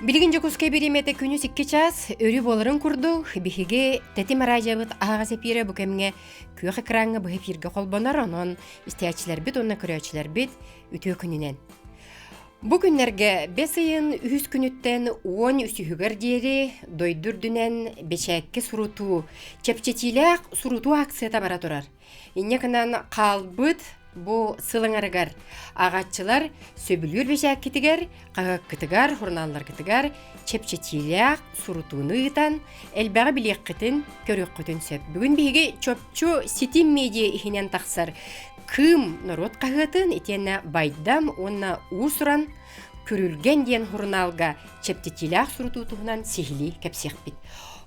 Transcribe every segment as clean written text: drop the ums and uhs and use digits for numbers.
Билигин Дьокуускай бириэмэтэ күнүс 2 чаас, өрүү буоларын курдук, биһиги Тэтим араадьыйабыт аһаҕас эпиирэ бу кэмҥэ күөх экраҥҥа быһа эфиргэ холбонор, онон истээччилэрбит уонна көрөөччүлэрбит үтүө күнүнэн. Бу күннэргэ бэс ыйын үһүс күнүттэн уон үсүһүгэр диэри дойду үрдүнэн бэчээккэ сурутуу, чэпчэтиилээх сурутуу акцията бара турар. Инньэ гынан хаалбыт бу сыл аҥарыгар ааҕааччылар сөбүлүүр бэчээккитигэр, хаһыаккытыгар, сурунаалларгытыгар чэпчэтиилээх сурутууну ыытан, элбэҕи билиэххитин, көрүөххүтүн сөп. Бүгүн биһиги чопчу ситим медиа иһинэн тахсар Кыым норуот хаһыатын итиэннэ Байдам уонна уус-уран Күрүлгэн диэн сурунаалга чэпчэтиилээх сурутуу туһунан сиһилии кэпсиэхпит.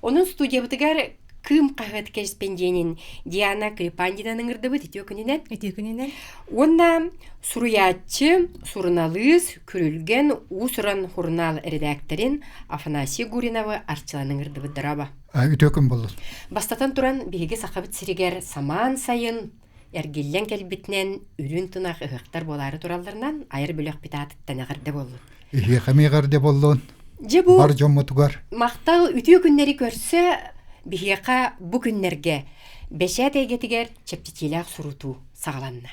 Онон студиябытыгар Кыым хаһыат кэрэспэндиэнин Диана Клепандинаны ыҥырдыбыт үтүө күнүнэн. Үтүө күнүнэн. Уонна суруйааччы, суруналыыс, Күрүлгэн уус-уран сурунаал эрэдээктэрин Афанасий Гуриновы арчылан ыҥырдыбыт. Дорообо. Үтүө күн буоллун. Бастатан туран, биһиги Сахабыт сиригэр самаан сайын эргиллэн кэлбитинэн үрүн тунах ыһыахтар буолаары туралларынан айар бөлөхпүт аатыттан эҕэрдэ буоллун. Эһиэхэ эмиэ эҕэрдэ буоллун. Дьэ бу Бар дьоммутугар. Махтал үтүө күннэри көрсө биһиэхэ бу күннэргэ бэчээт эйгэтигэр чэпчэтиилээх сурутуу саҕаланна.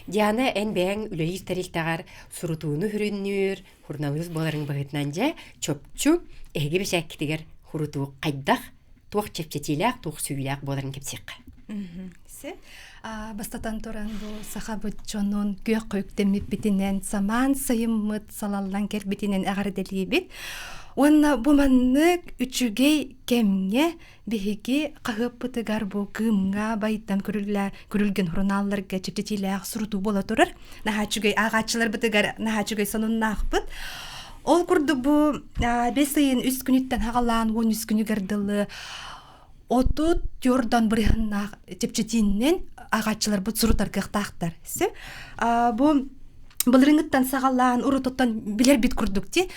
Диана, эн бэйэҥ үлэлиир тэрилтэҕэр сурутууну сүрүннүүр суруналыыс буоларыҥ быһыытынан дьэ чопчу эһиги бэчээккитигэр сурутуу хайдах туох чэпчэтиилээх, туох сүүйүүлээх буоларын кэпсиэххэ. Бастатан туран бу сахабыт дьонун күөх үктэммиппитинэн самаан сайыммыт салаллан кэлбитинэн эҕэрдэлиибит. Уонна бу маннык үчүгэй кэмҥэ биһиги хаһыаппытыгар бу кыымҥа байдан күрүлгэн сурунаалларга чэпчэтиилээх сурутуу буола турар. Наһаа үчүгэй ааҕааччыларбытыгар наһаа үчүгэй сонуннаахпыт. Ол курдук бу бэс ыйын үс күнүттэн хаҕалаан 13 күнүгэр дылы 34 бырыһыннаах чэпчэтииннэн ааҕааччыларбыт сурутар кыахтаахтар. Бу былырыҥҥыттан саҕалаан урутуттан билэрбит курдук ти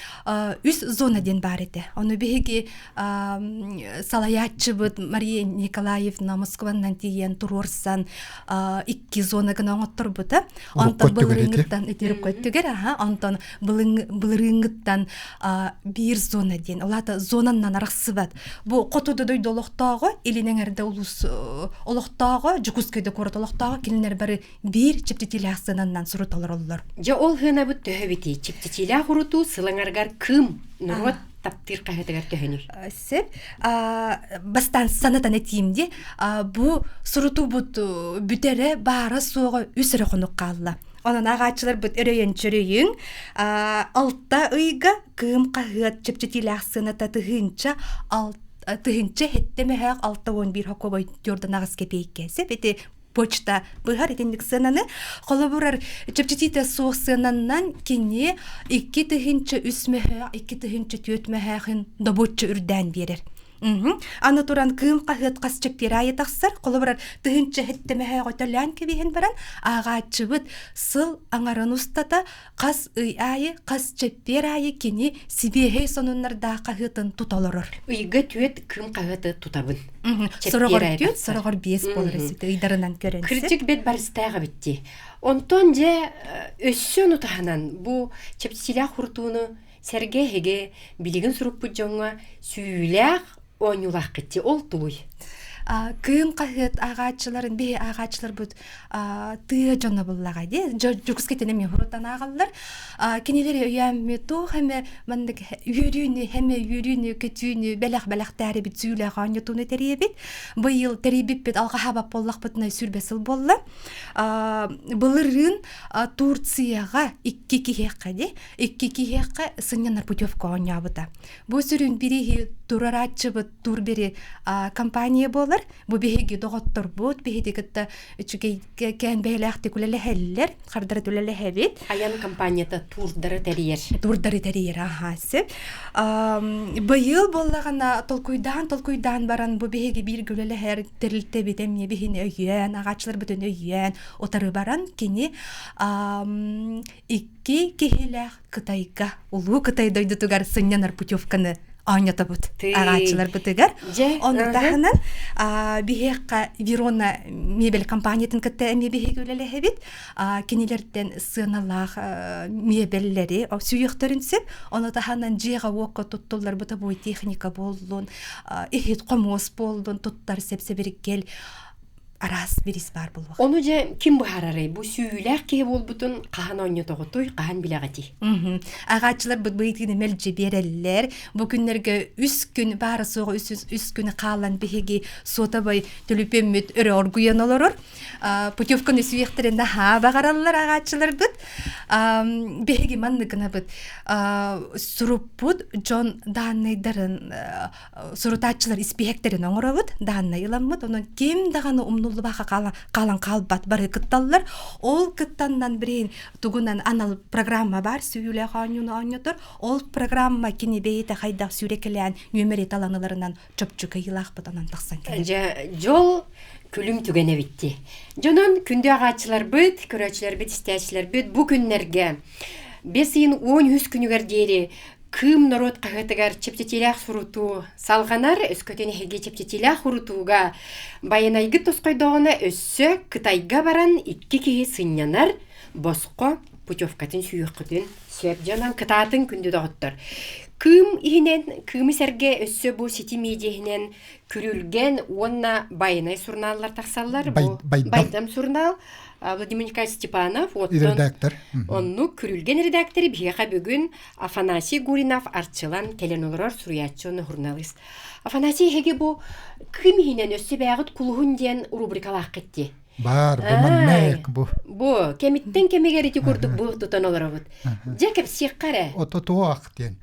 үс зона диэн баар этэ. Ону биһиги салайааччыбыт Мария Николаевна Москваннан тиийэн туруорсан икки зона гына оҥотторбута. Онтон былырыҥҥыттан итириккөттүгэр аха онтон былырыҥҥыттан биир зона диэн ол аата зонаннан арахсыбат. Бу хоту да дойду олохтооҕо илин эҥэрдэ улуус олохтооҕо Дьокуускайда куорат олохтооҕо кинилэр бары биир чэпчэтиилээх сыананнан сурут олороллор. Дьэ ол сыанабыт төһө эбитий? Чэпчэтиилээх урутуу сылаҥарыгар кыым норуот таптыыр хаһыатыгар төһөнүй? Сөп. Бастаан санатан этиим дии. Бу сурутуубут бүтэрэ баара суоҕа үс эрэ хонук хаалла. Онон ааҕааччыларбыт өрөйөн чөрөйүҥ. Алта ыйга Кыым хаһыат чэпчэтиилээх сыаната тыһыынча тыһыынча сэттэ мөһөөх 61 хокуобай түөртэн аҕыс кэпиэйкэ. Сөп ити почта быһар итинник сыананы холобурар чэпчэтиитэ суох сыананнан кини 2 3 мөһөөх 2 4 мөһөөхүн добуччу үрдээн биэрэр. Аны туран кыым хаһыат хас чэппиэр аайы тахсар. Холобурар тыһыынча хэттэмэһээҕи төлөөн кэбиһэн баран ааҕааччыбыт сыл аҥарын устата хас ый аайы, хас чэппиэр аайы кини сибиэһэй сонуннардаах хаһыатын тута олорор. Ыйга түөт кыым хаһыаты тутабын. Сороҕор түөт, сороҕор биэс буолар эсите ыйдарынан көрөн. Кырдьык бэт барыстаах эбит дии. Онтон дьэ өссө ону таһынан бу чэпчэтиилээх хуртууну Сэргэ эһиги билигин суруппут дьоҥҥо сүүйүүлээх оонньуулааххыт дии ол тугуй? Кыым хаһыат ааҕааччыларын биһи ааҕааччыларбыт тыа дьоно буллаҕа дии Дьокуускайтан эмиэ хурутан ааҕаллар кинилэри өйөөммү туох эмэ маннык үөрүүнү эмэ үөрүүнү көтүүнү бэлэх бэлэхтээрибит сүүлээх оонньотууну тэрийэбит быйыл тэрийбиппит алҕаһаабат буоллахпытына сүүрбэ сыл буолла былырыын Турцияҕа икки киһиэхэ дии икки киһиэхэ сынньанар путевка оонньообута. Бу сүрүн бирииһи турарааччыбыт Турбери компания буолар. Бу биһиги доҕотторбут, биһиги кытта үчүгэй кээн бэйэлээхтик үлэлэһэллэр, хардары үлэлэһэбит. Айан компанията туурдары тэрийэр. Туурдары тэрийэр, аха, сөп. Быйыл буоллаҕына толкуйдаан толкуйдаан баран бу биһиги бииргэ үлэлэһэр тэрилтэбит эмиэ биһини өйөөн, аҕааччыларбытын өйөөн, утары баран кини икки киһилээх Кытайга, Улуу Кытай дойдутугар сынньанар путевканы. оонньотобут аҕааччыларбытыгар. Ону таһынан биһиэхэ Верона мебель компаниятын кытта эмиэ биһиги үлэлэһэбит. Кинилэртэн сыаналаах мебеллэри сүүйүөхтэрин сөп. Ону таһынан дьиэҕэ-уокка туттуллар бытовой техника буоллун, иһит хомуос буоллун, туттар сэп-сэбиргэл араас бириис баар буолуох. Ону дьэ ким быһаарарый? Бу сүүйүүлээх киһи буолбутун хаһан оонньотоҕутуй, хаһан билэҕитий? Аҕааччыларбыт быйытыыны мэлдьи биэрэллэр. Бу күннэргэ үс күн баара суоҕа үс күн хаалан биһиги суотабай төлөпүөммүт өрө оргуйан олорор. Путевканы сүүйэхтэрин наһаа баҕараллар аҕааччыларбыт. Биһиги маннык гынабыт. Суруппут дьон дааннайдарын сурутааччылар испииһэктэрин оҥоробут, дааннай ыламмыт, онон ким даҕаны умнуллубаха хаалан хаалбат бары кытталлар. Ол кыттаннан билигин тугунан анал программа бар сүүйүүлээх оонньууну оонньотор. Ол программа кини бэйэтэ хайдах сүүрэкэлээн нүөмэри талан ыларынан чопчу кыайыылаахпыт онон тахсан кэлэр. Дьэ, дьол күлүм түгэнэ эбитти. Дьонон күндү аҕааччыларбыт, көрөөччүлэрбит, истээччилэрбит бу күннэргэ бэс ыйын 13 күнүгэр диэри Кыым норуот хаһыатыгар чэпчэтиилээх сурутуу салҕанар, өскөтүн эһиги чэпчэтиилээх урутууга байанайгыт тосхойдоҕуна өссө Кытайга баран икки киһи сынньанар босхо путевкатын сүүйүөххүтүн сөп дьонон кытаатын күндү доҕоттор. Кыым иһинэн, Кыымы сэргэ өссө бу сити медиа иһинэн Күрүлгэн уонна Байанай сурунааллар тахсаллар. Бу Байдам сурунаал Владимир Николаевич Степанов оттон редактор. Оннук Күрүлгэн редакторы биһиэхэ бүгүн Афанасий Гуринов арчылан кэлэн олорор суруйааччы уонна журналист. Афанасий эһиги бу кым иһинэн өссө бэйэҕит кулуһун диэн рубрикалааххыт дии. Баар, бу маннык бу. Бу кэмиттэн кэмигэр ити курдук бу тутан олоробут. Дьэ кэпсиэххэ эрэ. Ото туох диэн.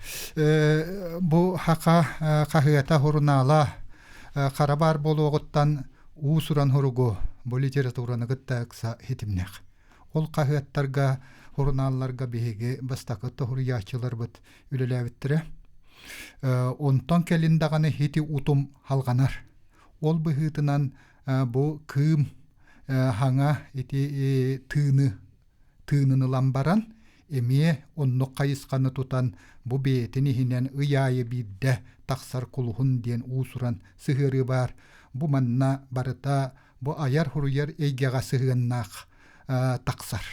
Бу хака хаһыата сурунаала хара баар буолуоҕуттан уус-уран суругу бу литератураны кытта ыкса хитимнэх. Ол хаһыаттарга, сурунаалларга биһиги бастакы тоһуруйааччыларбыт үлэлээбиттэрэ. Онтон кэлин даҕаны хити утум халҕанар. Ол быһыытынан бу кыым хаҥа ити тыыны тыынын ылан баран эмиэ оннук хайысханы тутан бу бэйэтин иһинэн ый аайы биирдэ тахсар кулуһун диэн уус-уран сыһыарыы баар. Бу манна барыта бу айар-суруйар эйгэҕэ сыһыаннаах тахсар.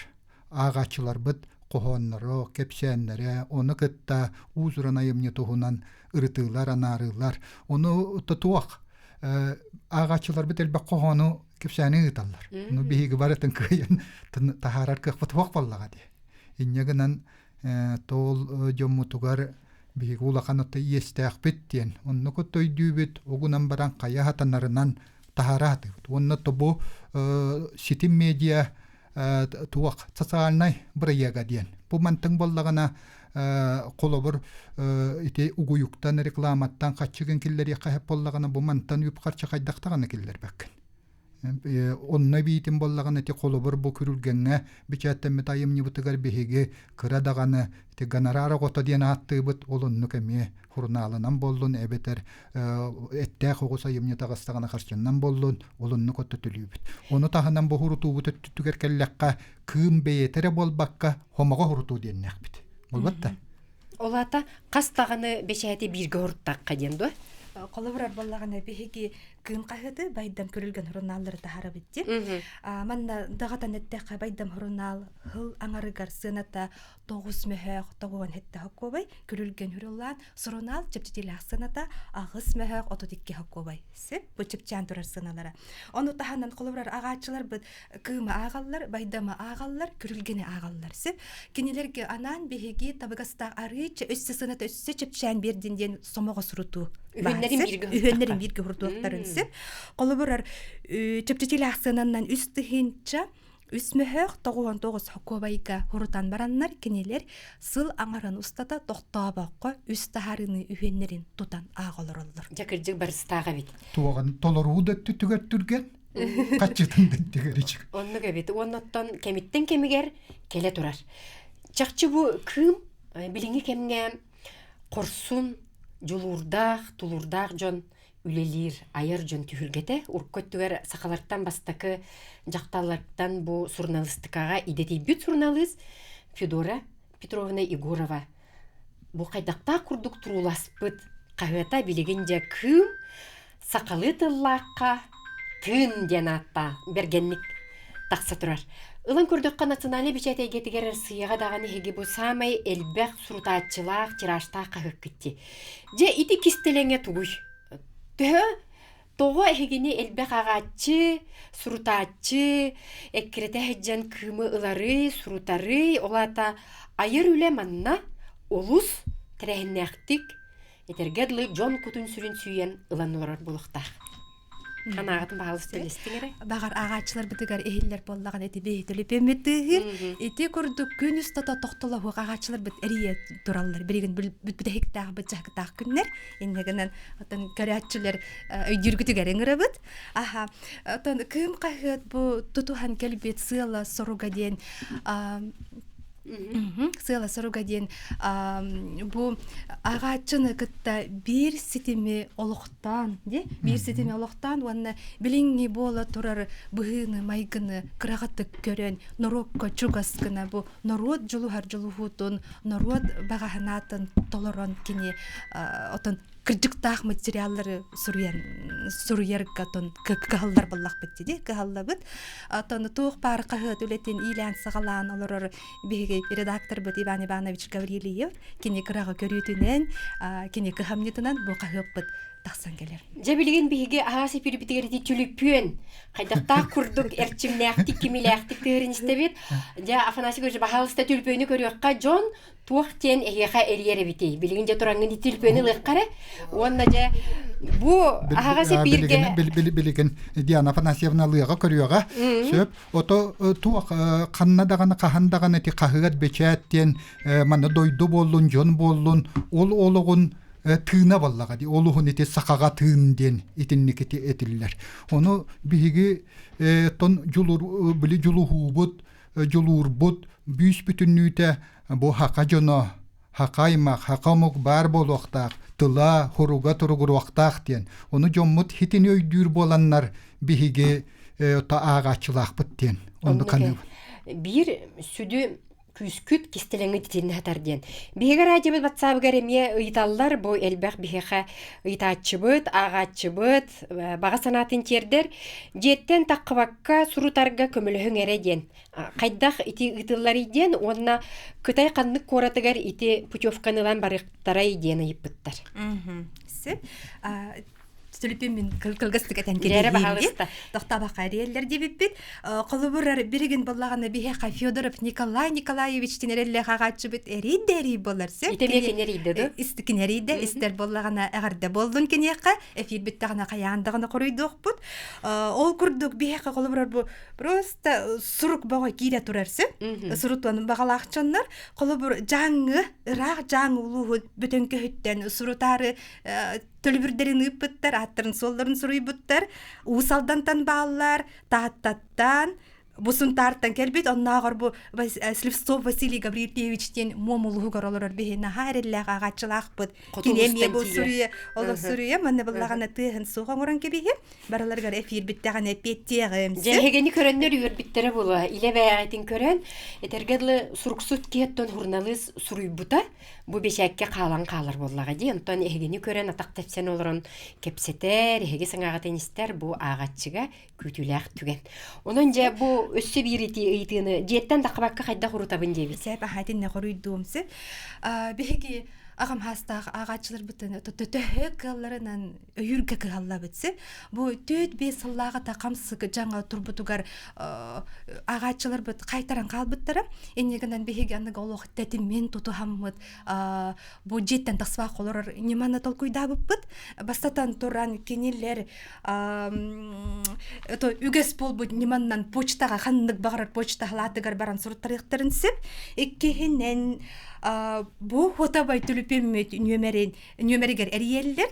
Ааҕааччыларбыт хоһоонноро, кэпсээннэрэ, ону кытта уус-уран айымньы туһунан ырытыылар, анаарыылар. Ону тотуох ааҕааччыларбыт элбэх хоһоону кэпсээни ыыталлар. Ну биһиги барытын кыайан таһаарар кыахпыт суох буоллаҕа дии. Инньэ гынан тоол дьоммутугар биһиги улахан отто иэстээхпит диэн оннук отто өйдүүбүт угунан баран хайа хатанарынан таһаара сатыыбыт. Уонна тобу ситим медиа туох социальнай бырайыага диэн. Бу мантыҥ буоллаҕына холобур ити угуйуктан рекламаттан хаччыгын киллэриэххэ сөп буоллаҕына бу мантан үп-харчы хайдах даҕаны киллэрбэккин. Онно эбиитин буоллаҕына ити холобур бу күрүлгэҥҥэ бичээттэммит айымньыбытыгар биһиги кыра даҕаны ити гонорар оҕото диэн ааттыыбыт ол оннук эмиэ сурунаалынан буоллун эбэтэр эттээх оҕус айымньы таҕыстаҕына харчыннан буоллун ол оннук отто төлүүбүт. Ону таһынан бу хурутуубут өттүтүгэр кэллэххэ кыым бэйэтэ эрэ буолбакка хомоҕо хурутуу диэннээхпит. Буолбат да? Ол аата хас даҕаны бэчээти бииргэ уруттахха диэн дуо? Холобур буоллаҕына биһиги Кыым хаһыаты Байдам күрүлгэн сурунааллары таһаарабыт диэн. Манна даҕатан эттэххэ Байдам сурунаал сыл аҥарыгар сыаната тоҕус мөһөөх тоҕуон сэттэ хокуобай, күрүлгэн хүруллаан сурунаал чэпчэтиилээх сыаната аҕыс мөһөөх 32 хокуобай. Сөп, бу чэпчээн турар сыаналара. Ону таһынан холобурар аҕааччыларбыт кыымы ааҕаллар, байдамы ааҕаллар, күрүлгэни ааҕаллар. Сөп. Кинилэргэ анаан биһиги табыгастаах арыыча өссө сыаната өссө чэпчээн биэрдин диэн сомоҕо сурутуу Үһүннэрин бииргэ үһүннэрин бииргэ хурдуохтарын сөп. Холобурар чэпчэтиилээх сыананан үс тыһыынча Үс мөһөөх 99 хокуобайга хурутан бараннар кинилэр сыл аҥарын устата тохтообокко үс таһаарыыны үһүөннэрин тутан ааҕа олороллор. Дьэ кырдьык барыстаах эбит. Туоҕун толоруу да өттүтүгэр түргэн, хаччытын да өттүгэр ичик. Оннук эбит. Уонна оттон кэмиттэн кэмигэр кэлэ турар. Чахчы бу кыым билиҥҥи кэмҥэ хорсун, дьулуурдаах, тулуурдаах дьон үлэлиир айар дьон түһүлгэтэ. Урукку өттүгэр сахалартан бастакы дьахталлартан бу суруналыыстыкаҕа идэтийбит суруналыыс Федора Петровна Егорова бу хайдахтаах курдук турууласпыт. Хаһыата билигин дьэ Кыым сахалыы тыллаахха тыын диэн ааттаа бэргэнник тахса турар. Ылан көрдөххө, национальнай бэчээт эйгэтигэр Россияҕа даҕаны эһиги бу саамай элбэх сурутааччылаах, тиражтаах хаһыаккыт дии. Дьэ, ити кистэлэҥэ тугуй? Төһө тоҕо эһигини элбэх ааҕааччы, сурутааччы эккирэтэ сылдьан кыымы ыларый, сурутарый, ол аата айар үлэ манна олус тэрээһиннээхтик Этэргэ дылы, дьон кутун-сүрүн сүүйэн ылан олорор буолуохтаах. Анаҕытын баһаалыста үллэстиҥ эрэ. Баҕар ааҕааччыларбытыгар иһиллэр буоллаҕына ити биһи төлөпүөммүт тыаһыыр. Ити курдук күн устата тохтолоһуох ааҕааччыларбыт эрийэ тураллар. Билигин бүтэһиктээх быччаһыктаах күннэр. Инньэ гынан оттон көрөөччүлэр өйдүүргүтүгэр ыҥырабыт. Аха, оттон Кыым хаһыат бу тутуһан кэлбит сыала-соруга диэн Сыала-соруга диэн бу ааҕааччыны кытта биир ситими олохтоон, биир ситими олохтоон уонна билиҥҥи буола турар быһыыны-майгыны кыраҕытык көрөн, норуокка чугас гына бу норуот дьулуһар дьулуһуутун, норуот баҕаһынаатын толорон кини отон кырдьыктаах материаллары суруйан суруйарга тон кыһаллар буоллахпыт дии кыһаллабыт оттон туох баар хаһыат үлэтин иилээн саҕалаан олорор биһиги редакторбыт Иван Иванович Гаврильев кини кыраҕы көрүүтүнэн кини кыһамньытынан бу хаһыаппыт тахсан кэлэр. Дьэ билигин биһиги аһаас эпирбитигэр ити түлүпүөн хайдахтаах курдук эрчимнээхтик, кимилээхтик тыырын истэбит. Дьэ Афанасий Григорьевич, баһаалыста түлүпүөнү көрүөххэ дьон туох диэн эһиэхэ эрийэр эбитий? Билигин дьэ тураҥҥын түлүпүөнү ылыахха эрэ. Уонна дьэ бу аһаҕас эпииргэ билигин Диана Афанасьевна ылыаҕа көрүөҕэ. Сөп. Ото туох ханна даҕаны хаһан даҕаны ити хаһыат бэчээт диэн манна дойду буоллун, дьон буоллун, ол олоҕун тыына буоллаҕа дии. Ол уһун ити сахаҕа тыын диэн итинник ити этиллэр. Ону биһиги тон дьулур били дьулуһуубут дьулуурбут бүүс бүтүннүүтэ бу хака дьоно, хака аймах, хака омук баар буолуохтаах, тыла, хуруга туругуруохтаах диэн. Ону дьоммут хитини өйдүүр буоланнар биһиги ааҕааччылаахпыт диэн. Оннук ханыыбын. Биир сүдү күүскүт кистэлэҥҥит итиннэ сытар диэн. Биһиги радиобыт батсаабыгар эмиэ ыйыталлар, бу элбэх биһиэхэ ыйытааччыбыт, ааҕааччыбыт, баҕа санаатын тиэрдэр. Дьиэттэн таххыбакка сурутарга көмөлөһүҥ эрэ диэн. Хайдах ити ыытылларый диэн уонна Кытай ханнык куоратыгар ити путевканы ылан барыахтарай диэн ыйыппыттар. Сөп. Төлөпүөммүн кылгастык этэн кэбиһиим. Тохтообокко эриэллэр диэбиппит. Холобур, билигин буоллаҕына биһиэхэ Федоров Николай Николаевич тинэрэллээх аҕааччыбыт эрийдэ эрий буолар сөп. Итэмиэ кинэрийдэ да? Кинэрийдэ, истэр буоллаҕына эҕэрдэ буоллун киниэхэ. Эфир бүттэҕинэ хайаан даҕаны хоруйдуохпут. Ол курдук биһиэхэ холобур бу просто сурук бөҕө киирэ турар сөп. Сурутуон баҕалаах дьоннор холобур дьааҥы, ыраах дьааҥы улууһун бөтөҥкөһүттэн сурутаары төлөбүрдэрин ыыппыттар, ааттарын-суолларын суруйбуттар, Уус Алдантан бааллар, Тааттаттан, бу Сунтаартан кэлбит, оннооҕор бу Слепцов Василий Гаврильевич диэн Муом улууһугар олорор биһи наһаа эрэллээх ааҕааччылаахпыт. Кини эмиэ бу суруйа, олох суруйа, манна буллаҕына тыаһын суох оҥорон кэбиһи. Барыларыгар эфир бүттэҕинэ эппиэттиэҕим. Дьэһигэни көрөннөр үөрбүттэрэ буолуо. Илэ бэйэҕитин көрөн, этэргэ дылы суруксут киһиттэн суруналыыс суруйбута бу бэчээккэ хаалан хаалар буоллаҕа дии. Онтон эһигини көрөн атах тэпсэн олорон кэпсэтэр, эһиги саҥаҕытын истэр бу ааҕаччыга күүтүүлээх түгэн. Онон дьэ бу өссө биир ити ыйытыыны дьиэттэн таххыбакка хайдах урутабын диэбит. Сөп аһа итиннэ хоруйдуум сөп. Биһиги аҕам хаастаах ааҕааччыларбытын төһө кыалларынан өйүүргэ кыһаллабыт сөп. Бу 4-5 сыллааҕыта хамсык дьаҥа турбутугар ааҕааччыларбыт хайтаран хаалбыттара. Инньэ гынан биһиги аныгы олох тэтимин тутуһаммыт бу дьиэттэн тахсыбах олорор ньыманы толкуйдаабыппыт. Бастатан туран кинилэр это үгэс буолбут ньыманнан почтаҕа ханнык баҕарар почта халаатыгар баран суруттарыахтарын сөп. Иккиһинэн бу хотабай түлүпүөммүт нүөмэрин нүөмэригэр эрийэллэр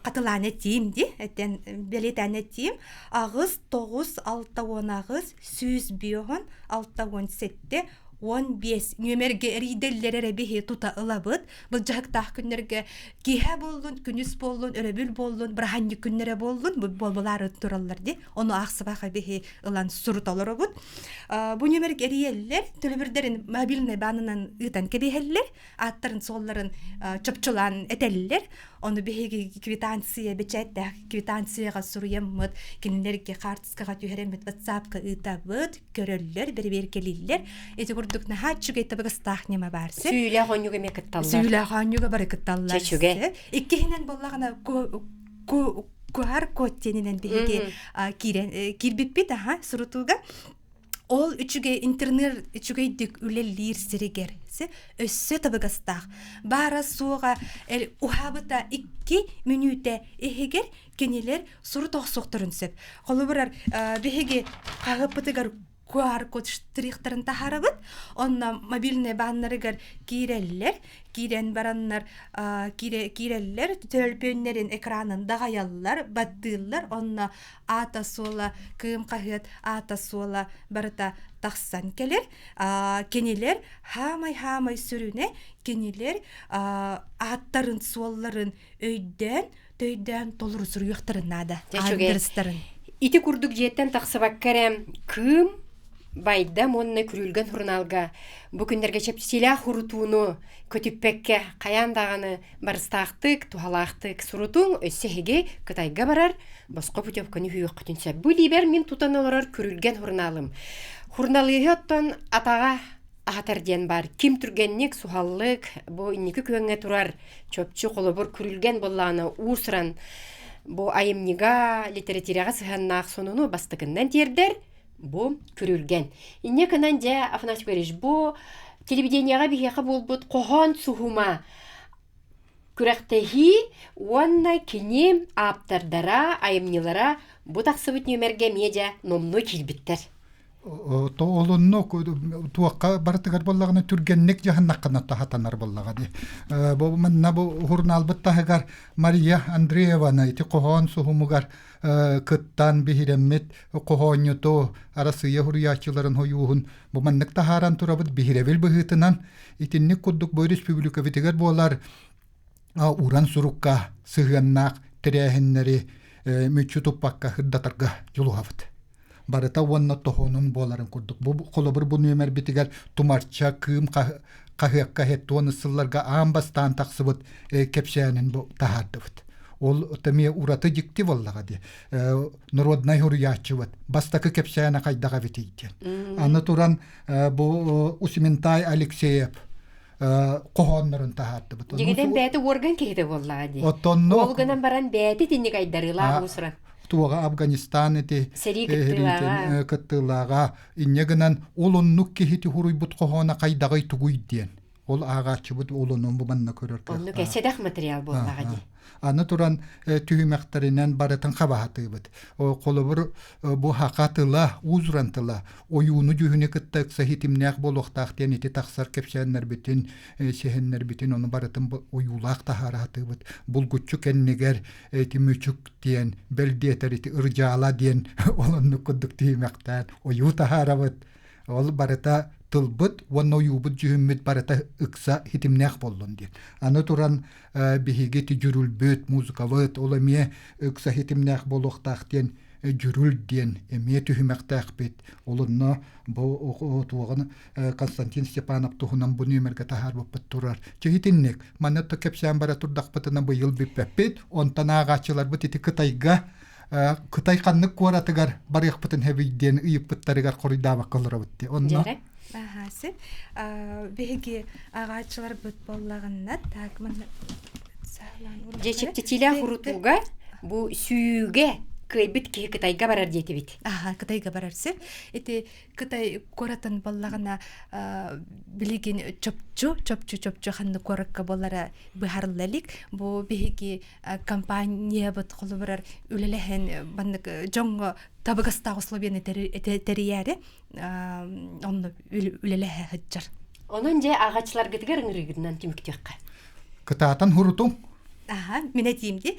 хатылаан этиим ди этэн бэлиэтээн этиим 8 9 68 105 67. 15 нүөмэргэ эрийдэллэр эрэ биһи тута ылабыт. Былдьаһыктаах күннэргэ киэһэ буоллун, күнүс буоллун, өрөбүл буоллун, быраханньык күннэрэ буоллун, бу буолбалаары тураллар ди. Ону аахсыбаха биһи ылан сурута олоробут. Бу нүөмэргэ эрийэллэр, төлөбүрдэрин мобильнай баанынан ыытан кэбиһэллэр. Ааттарын-суолларын чопчулаан этэллэр. Ону биһиги квитанция, бэчээттээх квитанцияҕа суруйаммыт, кинилэргэ хаартыскаҕа түһэрэммит, ватсапка ыытабыт, көрөллөр, бэрэбиэркэлииллэр. Ити курдук наһаа үчүгэй табыгастаах ньыма баар. Сүүлээх оонньууга эмиэ кытталлар. Сүүлээх оонньууга бары кытталлар. Чэчүгэ. Иккиһинэн буоллаҕына QR код диэнинэн биһиги киирэн киирбиппит аха сурутууга Ол үчүгэй интернет үчүгэйдик үлэлиир сиригэр өссө табыгастаах. Баара-суоҕа уһаабыта 2 мүнүүтэ иһигэр кинилэр сурут охсуохтарын сөп. Холобурар, биһиги хаһыаппытыгар QR-код штрихтарын таһаарабыт. Онно мобильный бааннарыгар киирэллэр. Киирэн бараннар киирэллэр, төлөпүөннэрин экранын даҕайаллар, баттыыллар. Онно аата-суола, Кыым хаһыат аата-суола барыта тахсан кэлэр. Кинилэр хаамай-хаамай сүрүнэ кинилэр ааттарын-суолларын өйдөөн, төйдөөн толору суруйуохтарын наада. Аадырыстарын. Ити курдук дьиэттэн тахсыбакка эрэ Кыым Байдам уонна Күрүлгэн сурунаалга бу күннэргэ чэпчэтиилээх урутууну көтүппэккэ хайаан даҕаны барыстаахтык, туһалаахтык сурутуҥ, өссө эһиги Кытайга барар босхо путевканы үһүөххүтүн сөп. Бу илиибэр мин тутан олорор Күрүлгэн сурунаалым. Суруналыыһы оттон атаҕа аһатар диэн баар. Ким түргэнник, суһаллык, бу инники күөҥҥэ турар чопчу холобур Күрүлгэн буоллаҕына уус-уран бу айымньыга, литэрэтиирэҕэ сыһыаннаах сонуну бастакыннан тиэрдэр бу Күрүлгэн. Инньэ гынан дьэ, Афанасий Григорьевич, бу телевидениеҕэ биһиэхэ буолбут хоһоон суһума күрэхтэһии уонна кини ааптардара, айымньылара бу тахсыбыт нүөмэргэ эмиэ дьэ номнуо киирбиттэр. Олунну туохха барытыгар буоллаҕына түргэнник дьаһаннаххына таһатанар буоллаҕа дии. Бу манна бу журналбыт таһыгар Мария Андреевна ити хоһоон суһумугар кыттан биһирэммит хоһоонньуту Арассыыйа суруйааччыларын хойууһун бу маннык таһааран турабыт биһирэбил быһыытынан итинник курдук бу республикабытыгар буолар уран сурукка сыһыаннаах тэрээһиннэри мүччү туппакка сырдатарга дьулуһабыт. Барыта уонна тоһоонун буоларын курдук. Бу холобур бу нүөмэрбитигэр Тумарча, Кыым хаһыакка хеттуон сылларга аан бастаан тахсыбыт кэпсээнин бу таһаардыбыт. Ол эмиэ ураты дьикти буоллаҕа дии. Народнай суруйааччыбыт бастакы кэпсээнэ хайдах эбитий диэн. Аны туран бу Усементай Алексеев хоһооннорун таһаардыбыт. Дьигитэн бэйэтэ уорган киһитэ буоллаҕа дии. Оттонно Ол гынан баран бэйэтэ итинник айдарыылаах уусуран. Туоҕа Афганистан ити сэрии кыттыылааҕа. Кыттыылааҕа. Инньэ гынан ол оннук киһити хуруйбут хоһооно хайдаҕый тугуй диэн. Ол ааҕааччыбыт олонун бу манна көрөр Оннук сэдэх материал буоллаҕа дии. Аны туран түһүмэхтэринэн барытын хабаһатыыбыт. Холобур, бу хака тыла, уус-уран тыла, ойууну дьүһүнү кытта ыкса хитимнээх буолуохтаах диэн ити тахсар кэпсээннэрбитин, сэһэннэрбитин ону барытын ойуулаах таһаараатыыбыт. Булгуччу кэннигэр ити мүчүк диэн, бэл диэтэр ити ырдьаала диэн ол оннук курдук түһүмэхтээн ойуу таһаарабыт. Ол барыта тылбыт уонна ойуубут дьүһүммүт барыта ыкса хитимнээх буоллун диэн. Аны туран биһиги ити дьүрүлбүт, музыкабыт ол эмиэ ыкса хитимнээх буолуохтаах диэн дьүрүл диэн эмиэ түһүмэхтээхпит. Ол онно бу туоҕун Константин Степанов туһунан бу нүөмэргэ таһаарбыппыт турар. Чэ итинник манна кэпсээн бара турдахпытына быйыл бүппэппит. Онтон ааҕааччыларбыт ити Кытайга Кытай ханнык куоратыгар барыахпытын сөбүй диэн ыйыппыттарыгар хоруйдаабакка олоробут дии. Онно Аха, сөп. Биһиги ааҕааччыларбыт буоллаҕына, так манна Дьэ чэпчэтиилээх урутууга бу сүүгэ кыайбыт киһи Кытайга барар диэтибит. Аха, Кытайга барар сөп. Ити Кытай куоратын буоллаҕына билигин чопчу, чопчу, чопчу ханнык куоракка буолара быһаарылла илик. Бу биһиги компаниябыт холобурар үлэлэһэн маннык дьоҥҥо табыгастаах условияны тэрийээри онно үлэлэһэ сылдьар. Онон дьэ ааҕааччыларгытыгар ыҥырыыгытынан түмүктүөххэ. Кытаатан хурутуҥ. Аха, мин этиим дии.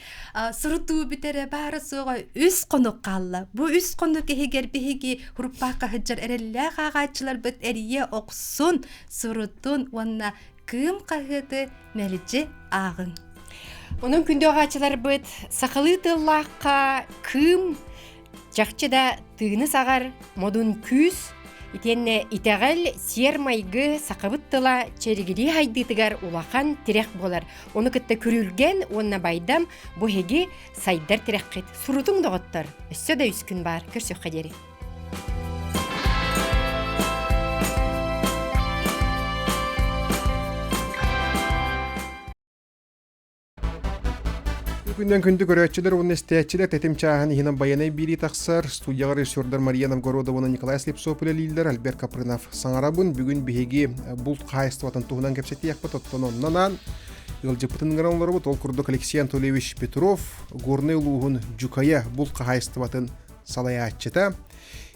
Сурутуу бүтэрэ баара суоҕа үс хонук хаалла. Бу үс хонук иһигэр биһиги хуруппаахха сылдьар эрэллээх ааҕааччыларбыт эрийэ охсун, сурутун уонна Кыым хаһыаты мэлдьи ааҕыҥ. Онон күндү ааҕааччыларбыт сахалыы тыллаахха Кыым чахчы да тыыны саҕар модун күүс итиэннэ итэҕэл, сиэр-майгы сахабыт тыла чэригирии хайдыытыгар улахан тирэх буолар. Ону кытта күрүлгэн уонна байдам бу эһиги сайдар тирэххит. Сурутуҥ доҕоттор, өссө да үс күн баар, көрсүөххэ диэри. Күннэн күндү көрөөччүлэр уонна истээччилэр тэтим чааһын иһинэн байанай биирии тахсар. Студияҕа режиссердар Мария Новгородова уонна Николай Слепцов үлэлииллэр. Альберт Капрынов саҥарабын. Бүгүн биһиги булт хаһаайыстыбатын туһунан кэпсэтиэхпит. Оттон оннон ыалдьыппытын ыҥыран олоробут. Ол курдук Алексей Анатольевич Петров Горнай улууһун Дьукайа булт хаһаайыстыбатын салайааччыта.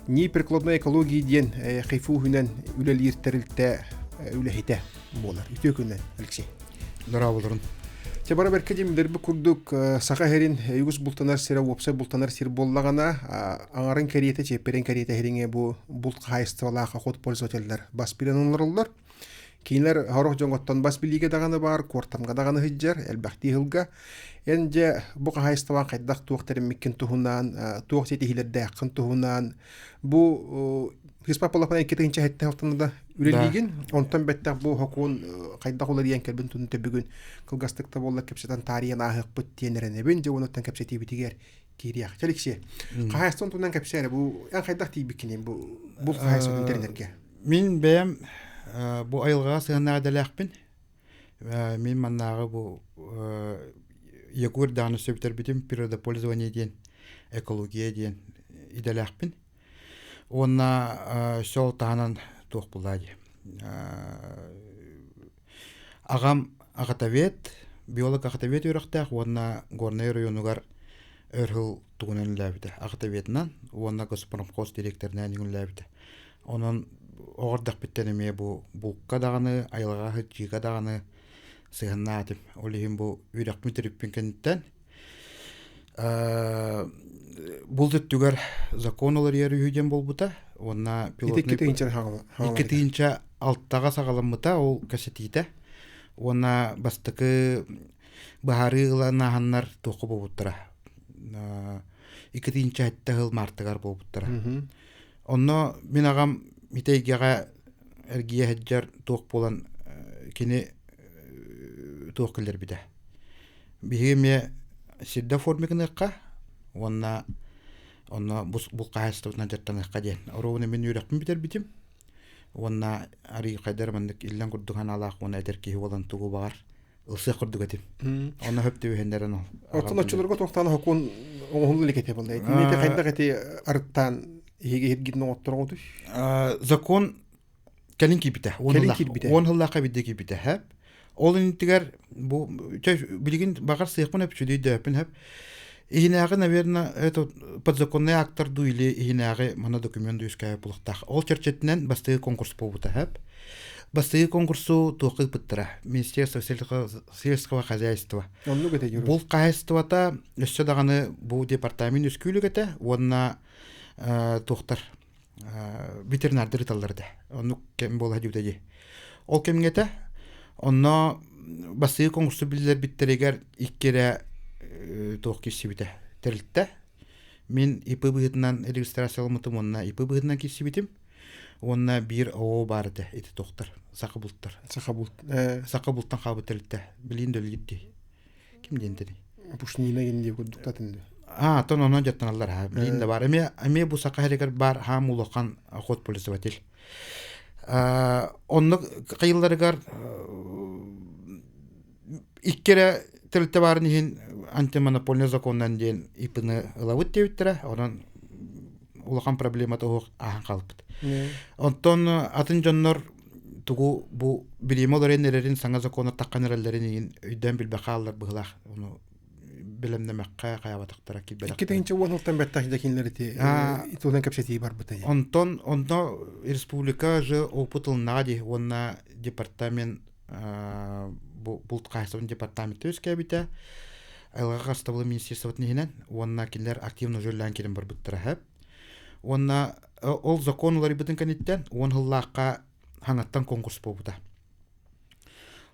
НИИ прикладной экологии диэн ХИФУ үһүнэн үлэлиир тэрилтэ үлэһитэ буолар. Үтүө күннэн, Алексей. Дорооболорун. Чэ бара бэркэ дьимдэрби курдук саха иһэрин үгүс бултанар сирэ уопсай бултанар сир буоллаҕына аҥарын кэриэтэ чиэппэрин кэриэтэ иһириҥэ бу булт хаһаайыстыбалаах охотпользователлэр бас билэн олороллор. Кинилэр сорох дьоҥҥоттон бас билиигэ даҕаны баар, куортамҥа даҕаны сылдьар, элбэхтии сылга. Эн дьэ бу хаһаайыстыбаҕа хайдах туох тэриммиккин туһунан, туох ситиһиилэрдээххин туһунан бу Хиспа Полопана 2007 сылтан да үлэлиигин, онтон бэттэх бу хокуон хайдах уларыйан кэлбин тун төбүгүн кылгастык да буолла кэпсэтэн таарыйан ааһыахпыт диэн эрэнэбин. Дьэ онуттан кэпсэтиибитигэр киириэх. Алексей, хаһаайыстыбан туһунан кэпсээ бу эн хайдах тиийбиккиний бу бу хаһаайыстыбатын тэринэргэ? Мин бэйэм бу айылҕаҕа сыһыаннаах идэлээхпин. Мин маннааҕы бу Якур даҕаны сөбүтэрбитим природопользование диэн, экология диэн идэлээхпин. Уонна сол таһынан туох булаа дии. Аҕам аҕатавет, биолог аҕатавет үөрэхтээх уонна Горнай оройуонугар өр сыл тугунан үлэлээбитэ. Аҕатаветынан уонна госпромхоз директорынан үлэлээбитэ. Онон оҕо эрдэхпиттэн эмиэ бу булка даҕаны, айылҕаҕа сылдьыыга даҕаны сыһыаннаах этим. Ол иһин бу үөрэхпин төрүппүн кэнниттэн булт өттүгэр закон уларыйар үһү диэн буолбута уонна пилотный 2006-ҕа саҕаламмыта ол кэпсэтиитэ уонна бастакы быһаарыы ылан ааһаннар туохха буолбуттара 2007 сыл маартыгар буолбуттара Онно мин аҕам ити эйгэҕэ эргийэ сылдьар туох буолан кини туох киллэрбитэ. Биһиги эмиэ сирдэ оформи гыныахха уонна онно бу хаһаайыстыбатынан дьарыктаныахха диэн. Оруобуна мин үөрэхпин бүтэрбитим уонна арыый хайдар маннык иллэҥ курдук санаалаах уонна эдэр киһи буолан тугу баҕар ылсыах курдук этим. Онно хөп түбэһиннэрэн ол. Оттон оччолорго туохтаан хокуон оҥоһулла илик этэ буолла. Итиннэ хайдах эти арыттаан иһиги иһиргитин оҥоттороҕутуй? Закон кэлин киирбитэ. Кэлин киирбитэ. Уон сыллаахха биирдэ киирбитэ. Хэп. Ол иннитигэр бу билигин баҕар сыахпын өп чүдүйдөөппүн хэп. Иһинээҕи, наверное, это подзаконный актар дуу или иһинээҕи мана документ үөскээбит булуохтаах. Ол чэрчитинэн бастакы конкурс буолбута хэп. Бастакы конкурсу туохха ыыппыттара? Министерство сельского хозяйства. Оннук этэ Булт хаһаайыстыбата өссө даҕаны бу департамент үскүүлүк этэ уонна туохтар ветеринардар ыталлар этэ. Оннук кэм буола дьүтэ дии. Ол кэмҥэ этэ онно бастакы конкурсу биллэрбиттэригэр икки эрэ туох киирсибитэ тэрилтэ. Мин ИП быһыытынан регистрацияламмытым уонна ИП быһыытынан киирсибитим. Уонна биир ООО баар этэ ити туохтар саха бултар. Саха булт. Саха бултан хаалбыт тэрилтэ. Билиин да үлэлиир дии. Ким диэн тэний? Пушнина гин диye курдуктатын дии. А, тон онон дьаттаналлар ha. Билиин да бар. Эмиэ эмиэ бу саха сиригэр бар хаам улахан охотпользователь. Онно кайылларыгар икки эрэ тэрилтэ баарын иһин антимонопольный законунан диэн ИП-ны ылабыт диэбиттэрэ. Онон улахан проблемата суох ааһан хаалбыт. Онтон атын дьоннор тугу бу бириэмэ олорон эрэрин саҥа закону таххан эрэллэрин иһин өйдөөн билбэххэ хааллар быһылаах. Ону бэлэмнэмэххэ хайаабатахтара киирбэтэхтэрэ. 2010 сылтан бэттэх дьэ кинилэр ити туһунан кэпсэтии барбыта. Онтон онно республика же опыт ылыннаҕа дии уонна департамент. бу булт хаһаайыстыбатын департамента үөскээбитэ. Айылҕа харыстабылын министерствотын иһинэн уонна кинилэр активно үлэлээн киирэн барбыттара сөп. Уонна ол закон уларыйбытын кэнниттэн 10 сыллаахха хаҥаттан конкурс буолбута.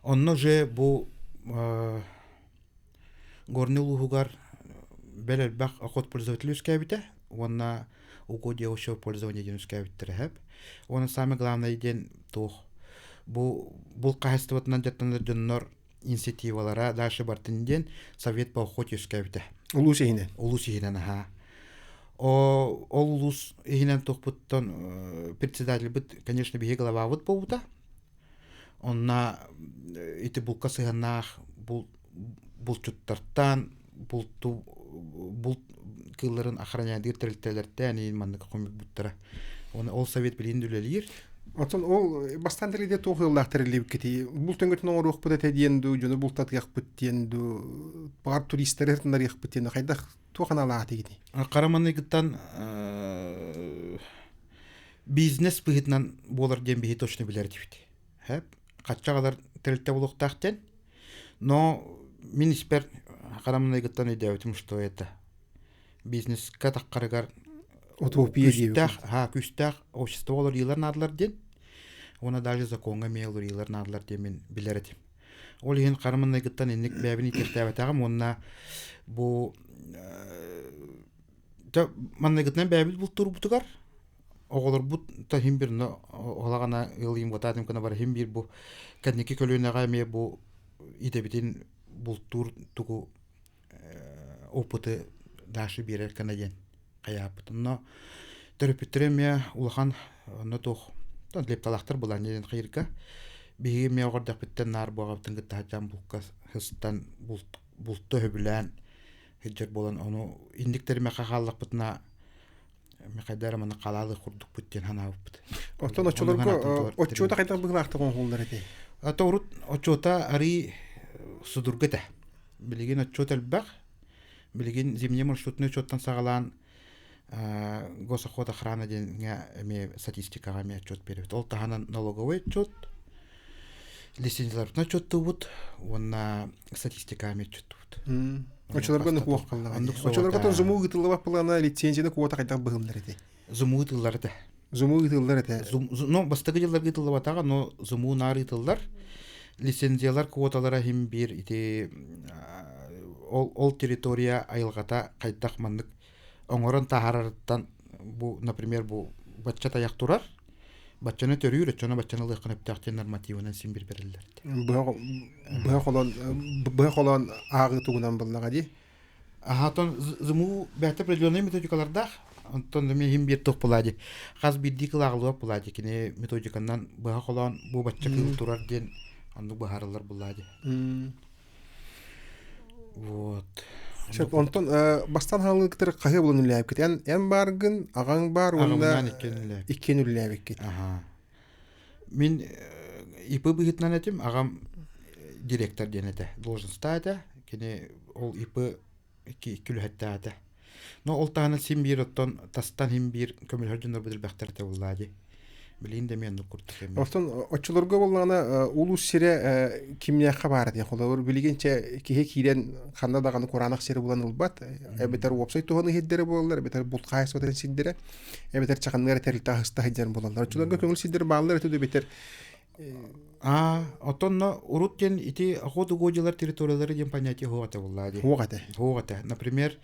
Онно уже бу Горнай улууһугар бэл элбэх охотпользователь үөскээбитэ уонна угодья общего пользования диэн үөскээбиттэрэ сөп. Уонна самое главное диэн туох бу булт хаһаайыстыбатынан дьарыктанар дьоннор инициативалара дальше бартын диэн совет по охоте үөскээбитэ. Улуус иһинэн. Улуус иһинэн аһаа. Ол улуус иһинэн туохпуттан председательбыт, конечно, биһиги главабыт буолбута. Онно ити булка сыһыаннаах булчуттартан булту булт кыылларын охраняйдыыр тэрилтэлэртэн иин маннык хомуйбуттара. Оны ол совет билигин үлэлиир. Оттон ол бастаан тэрилтэ туох ыаллаах тэриллибиккитий? Булт өҥөтүн оҥоруохпут этэ диэн дуу, дьону бултатыахпыт диэн дуу, баҕар туристары ырытыннарыахпыт диэн хайдах туох аналаах этигитий? Хара маныгыттан бизнес быһыытынан буолар диэн биһи точно билэр этибит. Хэп хаччаҕалар тэрилтэ буолуохтаах диэн. Но мин испэр хара маныгыттан өйдөөбүтүм, что это бизнеска таххарыгар утопия күүстээх, ха, күүстээх общество олориилар наадалар диэн. Уонна даже законҥа эмиэ олориилар наадалар диэн мин билэр этим. Ол иһин хара маҥнайгыттан инник бэйэбин иитиэхтээбэтэҕим уонна бу манныгытынан бэйэбит бултуурбутугар оҕолорбут та иһин бир оһолаҕана ыалыйым бутаатым гына бар иһин биир бу кэнники көлүөнэҕэ эмиэ бу идэбитин бултуур тугу опыты дальше биэрэр гына диэн хайааппыт. Онно төрөппүттэрэ эмиэ улахан онно туох лепталаахтар былаан диэн хайырга биһиги эмиэ оҕордохпуттан наар буоҕабытын кытта сылдьан булка сыстан булту өһөбүлээн сылдьар буолан ону инник тэримэххэ хааллахпытына хайда эрэ маны халаалыы курдукпут диэн санаабыппыт. Оттон оччолорго отчуота хайдах быһыылаахтык оҥоһуллар этэй? Ата урут отчуота арый судургу этэ. Билигин отчуот элбэх. Билигин зимний маршрутный учеттан саҕалаан госохотохрана диэҥҥэ эмиэ статистикаҕа эмиэ отчет биэрэбит. Ол таһынан налоговый отчет, лицензияларбытын отчеттуубут уонна статистикаҕа эмиэ отчеттуубут. Оччолорго оннук уох халлаҕа. Оччолорго тон зуму ыытыллыбат былаана лицензияны квота хайдах быһыллар этэй? Зуму ыытыллар этэ. Зуму ыытыллар этэ. Ну, бастакы дьылларга ыытыллыбатаҕа, но зуму наар ыытыллар. Лицензиялар квоталара иһин биир ити ол, ол территория айылҕата хайдах маннык оҥорон таһаарарыттан бу, например, бу бачча тайах турар, баччаны төрүүр, оччону баччаны ылыаххын өптөөх диэн нормативынан син бир бериллэр. Быһа холон быһа холоон ааҕыы тугунан буллаҕа дии. Аһатон зымуу бэйэтэ определенный методикалардаах. Онтон эми иһин биир туох булаа дии. Хас биирдии кылааҕылыах булаа дии. Кини методиканан быһа холоон бу бачча кыыл турар диэн оннук быһаарыллар булаа дии. Вот. Сөп, онтон бастан хаалыктар хаһыа булан үлэлээбиккит. Эн эн бааргын, аҕаҥ баар уонна иккиэн үлэлээбиккит. Аха. Мин ИП быһыытынан этим, аҕам директор диэн этэ, должностаах этэ. Кини ол ИП икки үлэһиттээх этэ. Но ол таһынан син биир оттон тастан син биир көмөлөһөр дьоннорбут элбэхтэр этэ буоллаа дии. Билигин да эмиэ оннук курдук эмиэ. Оттон оччолорго буоллаҕына улуус сирэ кимнээххэ баар диэн холобур билигин чэ киһи киирэн ханна даҕаны кураанах сири булан ылбат эбэтэр уопсай туһаны иһирдэрэ буоллар эбэтэр булт хаһаайыстыбатын сирдэрэ эбэтэр чаханныгар тэрилтэ аһыста сылдьар буолаллар. Оччолорго көҥүл сирдэр бааллар этэ эбэтэр Аа, оттон урут диэн ити охотугодьялар территориялары диэн понятие суох этэ буоллаа дии. Суох этэ. Суох этэ. Например,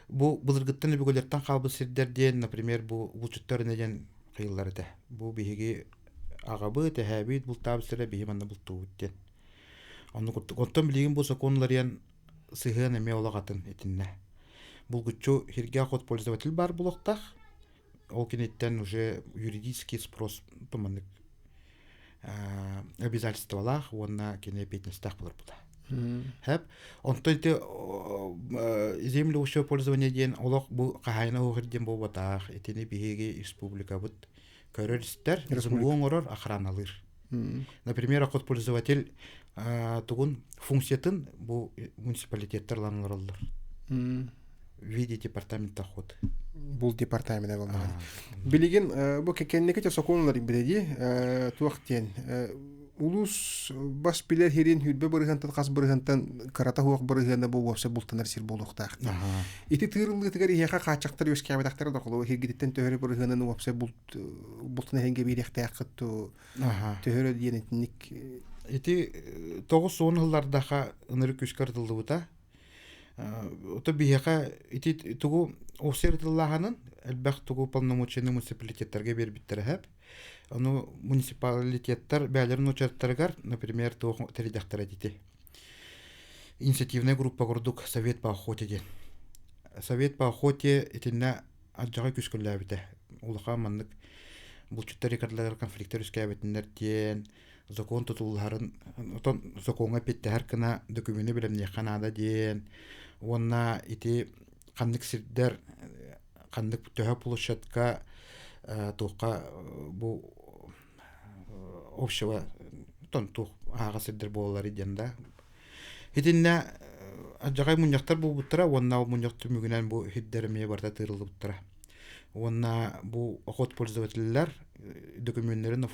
бу былыргыттан өбүгэлэртэн хаалбыт сирдэр диэн, например, бу булчуттар инэ диэн хайыллар этэ. Бу биһиги аҕабыт, эһээбит бултаабыт сирэ биһи манна бултуубут диэн. Оннук курдук. Оттон билигин бу сокуон уларыйан сыһыан эмиэ олох атын итиннэ. Булгуччу сиргэ охотпользователь баар буолуохтаах. Ол киниттэн уже юридический спрос маннык обязательстволаах уонна кини эппиэтинэстээх буолар була. Хэп. Онтон ити землю общего пользования диэн олох бу хаһаайына уһур диэн буолбатах. Итини биһиги республикабыт көрөр-истэр, ЗМУ оҥорор, охраналыыр. Например, охотпользователь тугун функциятын бу муниципалитеттар ылан олороллор. В виде департамента охоты. Бул департамента буоллаҕына. Билигин бу кэнники сокуоннар билэди туох диэн. Улуус бас билэр сирин хүрбэ бырыһыантан хас бырыһыантан кырата суох бырыһыана бу уопсай бултанар сир буолуохтаах. Ити тыырыллыытыгар иһиэхэ хааччахтар үөскээбэтэхтэрэ да холобур сиргититтэн төһөрө бырыһыанын уопсай булт бултун эһингэ биэриэхтээххит ту төһөрө диэн итинник Ити 90 сыллардаха ынырык күүскэ ырытыллыбыта. Ото биһиэхэ ити тугу уопсай ырытыллааһынын элбэх тугу полномочияны муниципалитеттарга биэрбиттэрэ сөп. Ону муниципалитеттар бэйэлэрин учуоттарыгар, например, туох тэрийдэхтэрэ ити. Инициативная группа курдук Совет по охоте диэн. Совет по охоте итиннэ алдьархай күүскүллээбитэ. Улахан маннык булчуттар рекордларыгар конфликтар үскээбитиннэр диэн закон тутулларын отон закоҥҥа эппиэттэһэр гына докумены бэлэмниэххэ наада диэн уонна ити ханнык сирдэр ханнык төһө площадка туохха бу общего тон туох ааҕа сирдэр буолаллар диэн да итиннэ алдьархай мунньахтар буолбуттара уонна ол мунньах түмүгүнэн бу сирдэр эмиэ барыта тыырыллыбыттара уонна бу охот пользователлэр докумүөннэрин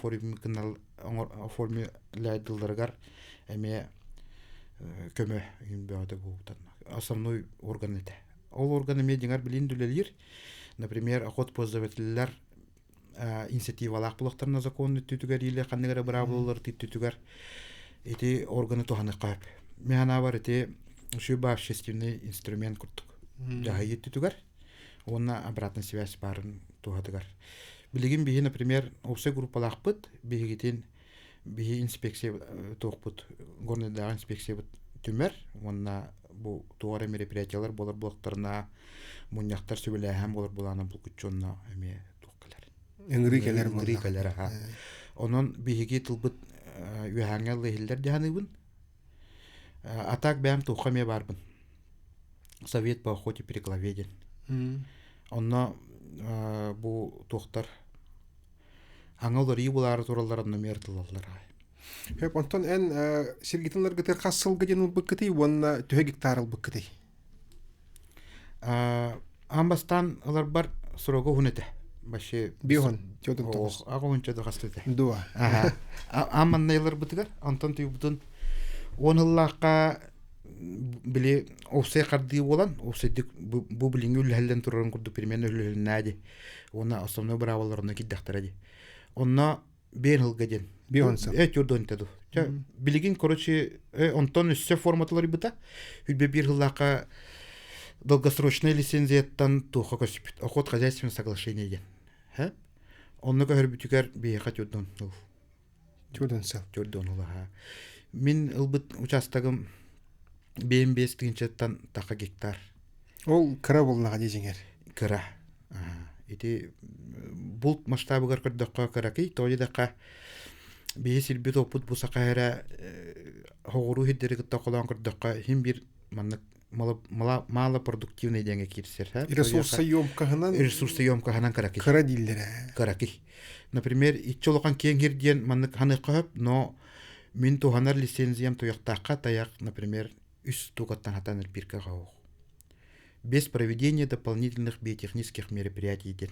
оформляйдылларыгар эмиэ көмө бөҕөтө буолбута основной орган этэ Ол орган эмиэ дьиҥэр билин үлэлиир. Например, охот пользователлэр инициативалаах булахтарына закон өттүтүгэр или ханнык эрэ быраабылалар өттүтүгэр ити органы туһаныхха сөп. Мин санаабар ити шуба общественный инструмент курдук дьаһайыы өттүтүгэр уонна обратная связь баарын туһатыгар. Билигин биһи, например, уопсай группалаахпыт, биһигитин биһи инспекция туохпут горнайдааҕы инспекциябыт түмэр уонна бу туох эрэ мероприятиялар буолар буоллахтарына мунньахтар сүбэлээһин буолар буолаана булгуччу онно эмиэ туох кэлэр ыҥырыы кэлэр ыҥырыы кэлэр аха онон биһиги тылбыт үөһээҥҥэ ылла иһиллэр дии саныыбын а так бэйэм туохха эмиэ баарбын совет по охоте при главе диэн онно бу туохтар Аңа уларыйыы булаары тураллар онно эмиэ ырытыллаллар аҕай. Хөп, онтон эн сиргитин ыларгытыгар хас сылга диэн ылбыккытый уонна төһө гектар ылбыккытый? Аан бастаан ыларбар срога уһун этэ. Вообще Бион, тёдун тоҕус. Аҕа да хаста этэ. Дуо. Аан манна ыларбытыгар, онтон туйбутун 10 ыллаахха били офсай хардыы буолан, офсайдык бу билиҥҥи үллэһиллэн турарын курдук примерно үллэһилиннээ ди. Уонна основной быраабалар онно киирдэхтэрэ дии. Онно биэн сылга диэн. Биэн сыл. Э тюрдон ду. Билигин, короче, онтон өссө форматыларбыта. Хүлбе биир сыллаахха долгосрочная лицензияттан туохха көспүт. Охот хозяйственное соглашение диэн. Хэ? Онно көһөрбүтүгэр биһиэхэ тюрдон ыл. Тюрдон сыл. Тюрдон ыл Мин ылбыт участогым 5 тыһыынчаттан таха гектар. Ол кыра буоллаҕа дии дьиҥэр. Кыра. Ити булт масштабыгар көрдөххө кыракый, тоҕо диэтэххэ биһи сирбит оппут бу саха эрэ хоҕуруу сирдэри кытта холоон көрдөххө иһин биир маннык малопродуктивный диэҥҥэ киирсэр. Ресурсоемкаһынан ресурсоемкаһынан кыракый. Кыра дииллэрэ. Кыракый. Например, иччи улахан киэҥ сир диэн маннык ханыахха сөп, но мин туһанар лицензиям туйахтаахха тайах, например, үс штукаттан хатан элбииргэ хоһуох. Без проведения дополнительных биотехнических мероприятий диэн.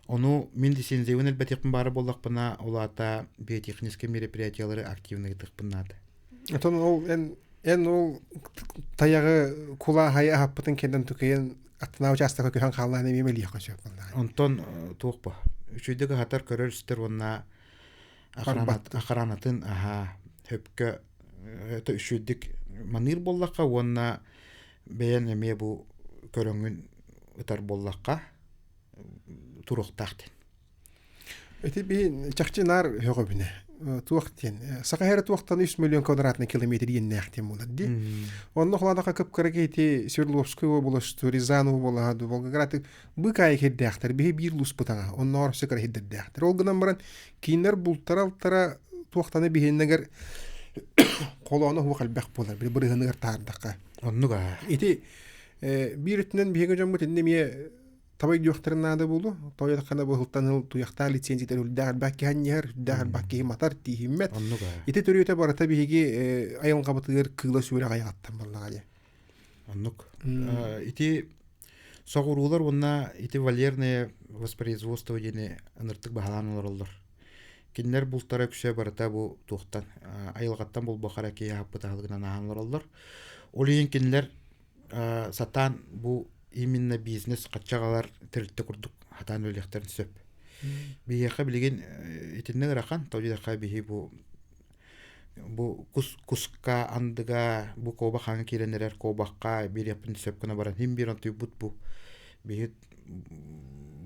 Ону мин лицензиябын элбэтиэхпин баара буоллахпына, ол аата биотехническэй мероприятиялары активно ыытыахпын наада. Отон ол эн эн ол тайаҕы кулааһайы аһаппытын кэннин тукайын аттынаа учаастакка көһөн хааллаан эмиэ мэлиэххэ сөп буоллаҕа. Онтон туох бу? Үчүгэйдик аһатар, көрөр-истэр уонна охранатын аһаа хөпкө үчүгэйдик маныыр буоллахха уонна бэйэн эмиэ бу көрөҥҥүн ытар буоллахха туруохтаах диэн. Ити биһи чахчы наар һөҕөбүнэ. Туох диэн саха эрэ туохтан 3 миллион квадратный километр иэннээх диэн буолар дии. Онно холоодохо кып-кыра киһити Свердловскую областу, Рязанову буолаха ду Волгоград быыкаайы кирдээхтэр биһи биир луспутаҥа оннооҕор өссө кыра сирдэрдээхтэр. Ол гынан баран кинилэр бултара-алтара туохтаны биһиннэгэр холооно суох элбэх буолар били бырыһыныгар таһаардахха. Оннук аа. Ити биир өттүнэн биһиги дьоммут иннэ эмиэ таба өйдүөхтэрин наада буолуо. Тоҕо диэтэххинэ бу сылтан сыл туйахтаах лицензиятын үрдээх элбэх киһи анньыһар, үрдээх элбэх киһи матар, тииһиммэт. Оннук аа. Ити төрүөтэ барыта биһиги айылҕабытыгар кыыла-сүөрэ аҕыйаҕыттан буоллаҕа дии. Оннук. Ити соҕуруулар уонна ити вольерное воспроизводство диэни ыныртык баһылаан олороллор. Кинилэр бултара үксэ барыта бу туохтан айылҕаттан булбахара киһи аһаппыт аһылыгынан аһаан олороллор. Ол иһин кинилэр сатаан бу именно бизнес хаччаҕалар тэрилтэ курдук хатаан үлэлиэхтэрин сөп. Биһиэхэ билигин итиннэ ыарахан, тоҕо диэтэххэ биһи бу бу кус куска андыга бу куобах хаҥа киирэн эрэр куобахха биэриэхпин сөп гына баран иһин биир онтуйбут бу биһи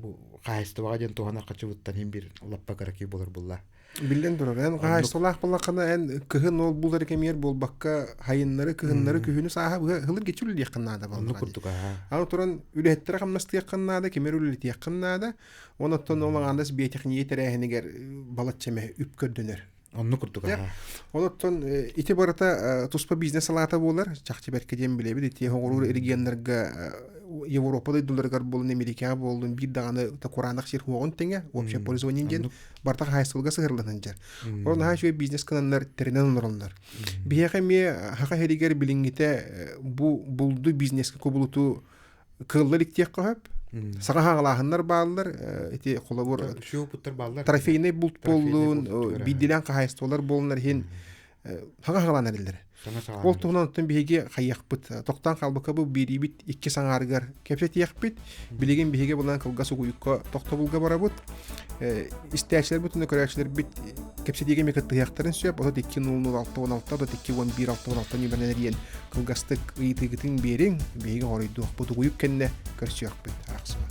бу хаһаайыстыбаҕа диэн туһанар хачыбыттан иһин биир лаппа кыракый буолар булла. Биллэн турар, эн хаһаайыстыбалаах буоллаххына, эн кыһын ол булар кэмигэр буолбакка, хайыннары, кыһыннары, күһүнү сааһа быһа ылыр кичи үлэлиэххин наада Оннук буоллаҕа дии. курдук аһа. Аны туран үлэһиттэрэ хамнастыаххын наада, кимэр үлэлэтиэххин наада. Онон ол аҥаардас биотехническэй тэрээһинигэр балачча эмэ үп көрдөнөр. Оннук курдук аһа. Онон ити барыта туспа бизнес салаата буолар. Чахчы бэркэ диэн билэбит. Ити оҥоруур регионнарга Европа дойдуларыгар буоллун, Америкаҕа буоллун биир даҕаны кураанах сир хуоҕун тэҥэ, общее пользование диэн барыта хаһаайыстыбалга сыһырланан дьэр. Ол наһаа үчүгэй бизнес гынаннар тэринэн олороллор. Биһиэхэ эмиэ хаха иһигэр билиҥҥитэ бу булду бизнескэ кубулутуу кыалла илик диэххэ сөп. Саҥа хаҥалааһыннар бааллар, ити холобур бааллар. Трофейный булт буоллун, биирдилээн хаһаайыстыбалар буоллунар иһин саҥа хаҥалаан эрэллэр. Ол туһунан оттон биһиги хайыахпыт, тохтоон хаалбакка бу биэриибит икки саҥаарыгар кэпсэтиэхпит. Билигин биһиги булан кылгас угуйукка тохтобулга барабыт. Истээччилэрбит уонна көрөөччүлэрбит кэпсэтиигэ эмиэ кыттыһыахтарын сөп. 32 00 6 16 32 11 6 16 нүмеринэн эрийэн кылгастык ыйытыыгытын биэриҥ, биһиги хоруйдуохпут угуйук кэннэ көрсүөхпүт. Арахсыма.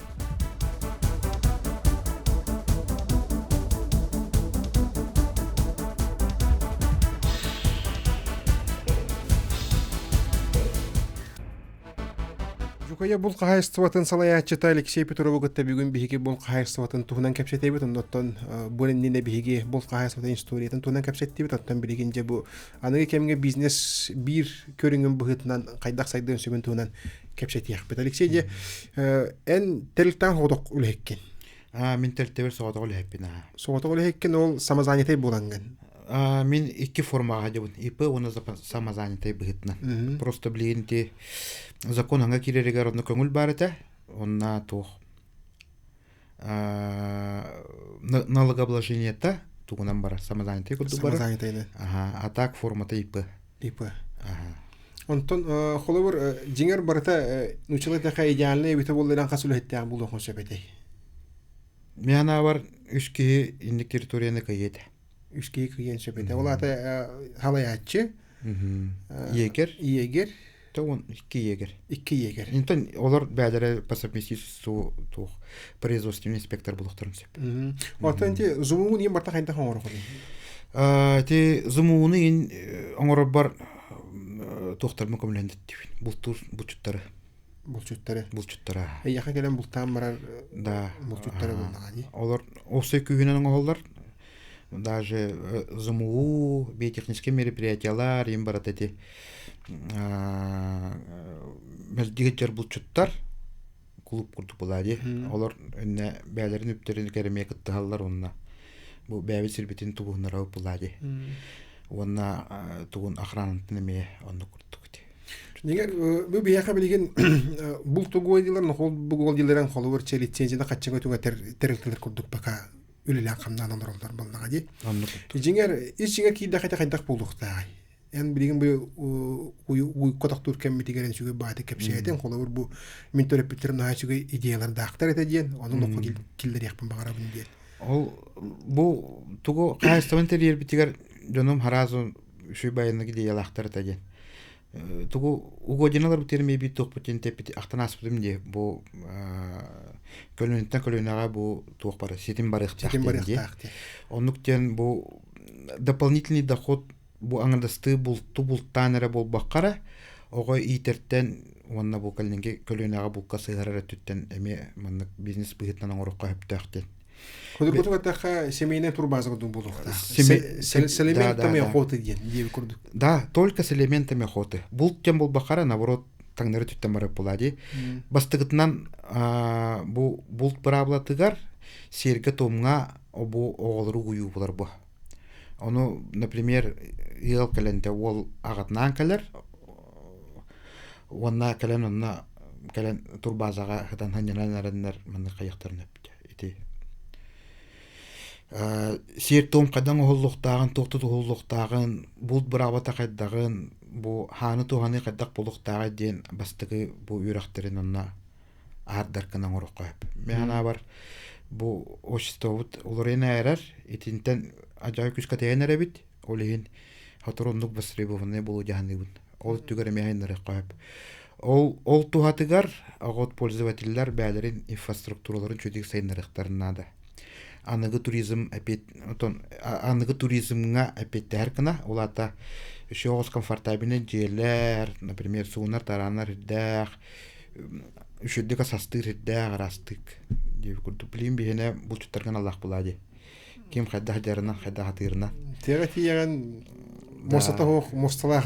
Дьукайа бул хаһаайыстыбатын салайааччыта Алексей Петрову кытта бүгүн биһиги бул хаһаайыстыбатын туһунан кэпсэтэбит. Оннуттан бу иннинэ биһиги бул хаһаайыстыбатын историятын туһунан кэпсэттибит. Оттон билигин дьэ бу аныгы кэмҥэ бизнес биир көрүҥүн быһыытынан хайдах сайдыан сөбүн туһунан кэпсэтиэхпит. Алексей, дьэ, эн тэрилтэҕин соҕотох үлэһиккин? Мин тэрилтэбэр соҕотох үлэһиппин. Соҕотох үлэһиккин, ол самозанятай буолаҥҥын? Мин икки формаҕа дьабын ИП уонна самозанятай быһыытынан. Просто билигин ити закон аҥа киирэригэр онно көҥүл баар этэ. Онно туох налогообложениета тугунан барар самозанятай курдук барар. Самозанятайынан. Аха, а так формата ИП. ИП. Аха. Онтон холобур дьиҥэр барыта нууччалыы эттэххэ идеальный эбитэ буоллар хас үлэһиттээх буолуохун сөп этэй? Мин анаабар үс киһи инник территорияны кыйыа этэ. Үс киһи кыйыан сөп этэ. Ол аата халайааччы, Егер, егер, он икки егер. Икки егер. Интон олор бэдэрэ по совместительству туох производственный инспектор булуохтарын сөп. Оттон ти зумуун иин барта хайдах оҥорохун? Ти зумууну иин оҥорорбор туохтармын көмөлөһөн бултуур булчуттары. Булчуттары. Булчуттара. Эйиэхэ кэлэн бултаан барар да булчуттары буллаҕа дии. Олор осой күүһүнэн оҥоһоллор. Даже ЗМУ, биотехнические мероприятиялар, им барат эти мэлдьи сылдьар булчуттар клуб курдук буолаа дии. Олор иннэ бэйэлэрин үптэрин кэримиэ кыттыһаллар уонна бу бэйэбит сирбитин тубуһуннарабыт буолаа дии. Уонна тугун охранатын эмиэ оннук курдук Дьиҥэр, бу биһиэхэ билигин бултугуой дилэр, нохол бугуол дилэрэн холобур чэ лицензияны хаччыга түҥэтэр тэрилтэлэр курдук пока үлэлээн хамнаан олороллор буоллаҕа дии. Дьиҥэр, ис дьиҥэр киирдэххэ хайдах буолуохтааҕый? Эн билигин бу уйукка тохтуур кэммитигэр үчүгэй бааты кэпсээтиҥ. Холобур, бу мин төрөппүттэрим наһаа үчүгэй идеялардаахтар этэ диэн, ону олоххо киллэриэхпин баҕарабын диэн. Ол бу тугу хаһаайыстыбаны тэрийэрбитигэр дьонум сразу үчүгэй байаннык идеялаахтар этэ диэн. Тугу угодиналар бутер биир туохпут диэн тэппит ахтан ааспытым дии бу көлүөнэттэн көлүөнэҕэ бу туох бары ситим барыахтаах Ситим барыахтаах диэн. Оннук диэн бу дополнительный доход бу аҥардастыы булту бултаан эрэ буолбакка эрэ оҕо иитэртэн уонна бу кэлиҥҥи көлүөнэҕэ булка сыһыарар өттүттэн эмиэ маннык бизнес быһыытынан оҥоруохха сөптөөх диэн. Судургутук эттэххэ, семейная турбаза курдук буолуохтаах. С элементами охоты диэн диэби курдук. Да, только с элементами охоты. Булт диэн буолбакка наоборот, таҥнары түттэн барар буолаа дии. Бастакытынан бу булт быраабылатыгар сиэргэ-туомҥа бу оҕолору угуйуу булар бу. Ону, например, ыал кэлэнтэ уол аҕатынаан кэлэр, уонна кэлэн онно кэлэн турбазаҕа сытан сынньанан эрэннэр маннык хайыахтарын эппитэ ити. Сиэр-туом хайдан оһоллуохтааҕын, туох тутуһуллуохтааҕын, булт быраабата хайдаҕын, бу хааны туһаныы хайдах буолуохтааҕый диэн бастакы бу үөрэхтэрин онно аһардаркын оҥоруохха сөп. Мин санаабар бу обществобут уларыйан эрэр, итинтэн ажайы күүскэ тэйэн эрэбит, ол иһин сотору оннук востребованный буолуо дьаһаныыбын. Ол өттүгэр эмиэ айыннарыахха сөп. Ол, ол туһатыгар оҕот пользователлэр бэйэлэрин инфраструктураларын үчүгэйдик сайыннарыахтарын наада. Аныгы туризм эпиэт, отон, аныгы туризмҥа эппиэттэһэр гына, ол аата еще оҕус комфортабельнай дьиэлэр, например, суунар-тараанар ирдээх, үчүгэйдик асастыыр ирдээх араастык диэбит курдук. Билигин биһиэнэ булчуттаргын аллаах булаа дии. Ким хайдах дьарынан, хайдах атыырынан. Тиэҕэ тиийэҕин муостата суох муосталаах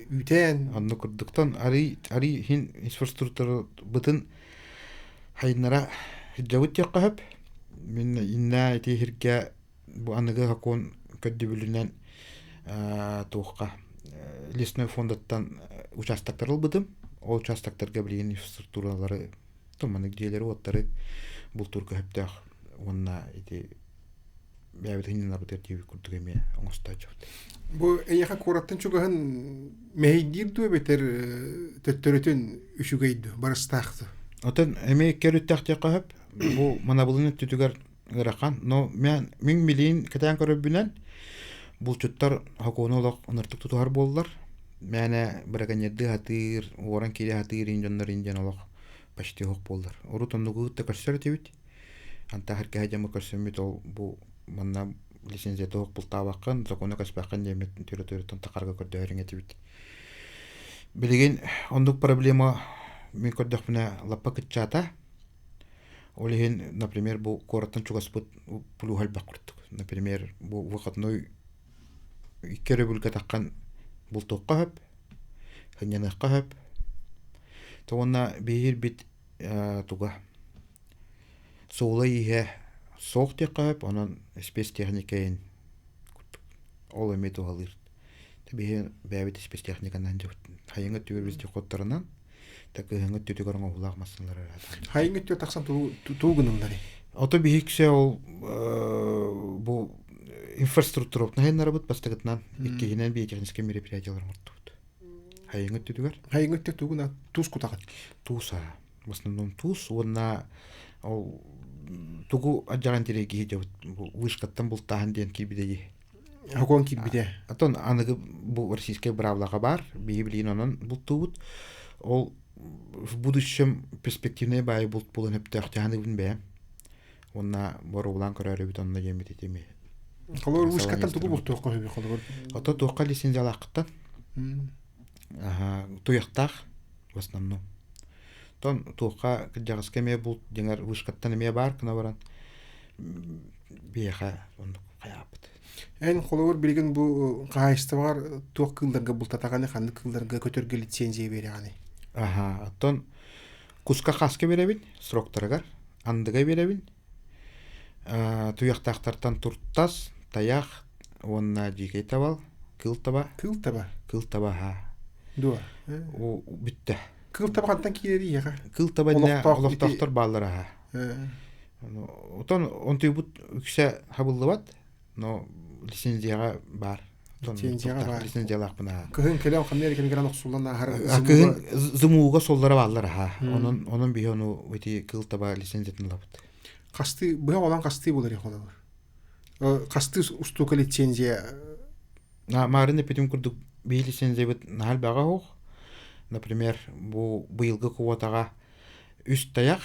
үүтээн. Оннук курдуктан арый арый иһин инфраструктурабытын хайыннара сылдьабыт диэххэ сөп. Мин иннэ ити сиргэ бу аныгы сокуон көрдөбүлүнэн туохха лесной фондаттан участоктар ылбытым. Ол участоктарга билигин инфраструктуралары маннык дьиэлэри-уоттары бултуурга сөптөөх уонна ити бэйэбит хиннарбытыгар тиийбит курдук эмиэ оҥостооччубут. Бу эйиэхэ куораттан чугаһын мэһэйдиир дуу эбэтэр төттөрүтүн үчүгэй дуу, барыстаах дуу? Отон эмиэ көрүттээх диэххэ сөп. Бу манабылын өттүтүгэр ыарахан. Но мен мин билиин кэтээн көрөрбүнэн булчуттар сокуону олох ыныртык тутуһар буоллар. Мээнэ браконьердыы сатыыр, уоран киирэ сатыыр иин дьоннор иин диэн олох почти суох буоллар. Урут оннугу кытта көрсөр этибит. Антах эргэһэ дьамы көрсөммүт ол бу манна лицензията суох бултаабаккын, закону көспөккүн диэммит төрө-төрөттөн тахарга көрдөһөрүҥ этибит. Билигин оннук проблема мин көрдөхпүнэ лаппа кыччаата. Ол иһин, например, бу куораттан чугаспыт плюһа элбэх курдук. Например, бу выходной икки өрөбүлгэ таххан бултуохха сөп, сынньаныахха сөп. То уонна биһиирбит туга суола-ииһэ суох диэххэ сөп, онон спецтехникэйин ол эмиэ туһалыыр. Биһи бэйэбит спецтехниканан хайыҥы өттүгэр вездеходтарынан кыһыҥҥы өттүтүгэр оҥоһуулаах массыыналар араатаан. Хайыҥы өттүгэр тахсан туу гынылларый? Ото биһиксе ол бу инфраструктурабытын хайыннарабыт бастакытынан иккиһинэн биотехническэй мероприятиялар оҥортубут. Хайыҥы өттүтүгэр? Хайыҥы өттү тугуна туус кутаҕыт? Туус аа. В основном туус уонна ол тугу адьаҕан тириэргиһи дьабыт вышкаттан бултааһын диэн киирбитэ дии. Сокуон киирбитэ. Оттон аныгы бу российскай быраабылаҕа баар, биһи билигин онон бултуубут. Ол в будущем перспективный баайы булт буолан сөптөөх дьаһаныбын бэйэм. Уонна боруобулаан көрөөрүбүт онно диэммит итими. Холобур, вышкаттан тугу бултуохха сөбүй холобур? Ото туохха лицензиялааххыттан. Туйахтаах в основном. Тон туохха кырдьаҕаска эмиэ булт дьиҥэр вышкаттан эмиэ баар гына баран биһиэхэ оннук хайааппыт. Эн холобур билигин бу хаһаайыстыбаҕар туох кыылларга бултатаҕыный, ханнык кыылларга көтөргө лицензия биэрэҕиний? Аха, оттон куска хаска биэрэбин сроктарыгар, андыга биэрэбин. Туйахтаахтартан туртас, тайах уонна дьиикэй табал, кыыл таба. Кыыл таба? Кыыл таба, аха. Дуо? О, бүттэ. Кыыл таба хантан киирэрий эйиэхэ? Кыыл таба иннэ олохтоохтор бааллар аха. Отон онтуйбут үксэ хабыллыбат, но лицензияҕа баар. Лицензияҕа баар. Лицензиялаахпын аха. Кыһын кэлэн ханна эрэ кэлэн охсуллан ааһар. Кыһын зымууга суоллара бааллар аха. Онон онон биһи ону ити кыыл таба лицензиятын ылабыт. Хастыы быһа олон хастыы буолар холобур. Хастыы устуука лицензия Маарын эппитим курдук биһи лицензиябыт наһаа элбэҕэ суох. Например, бу быйылгы квотаҕа үс тайах,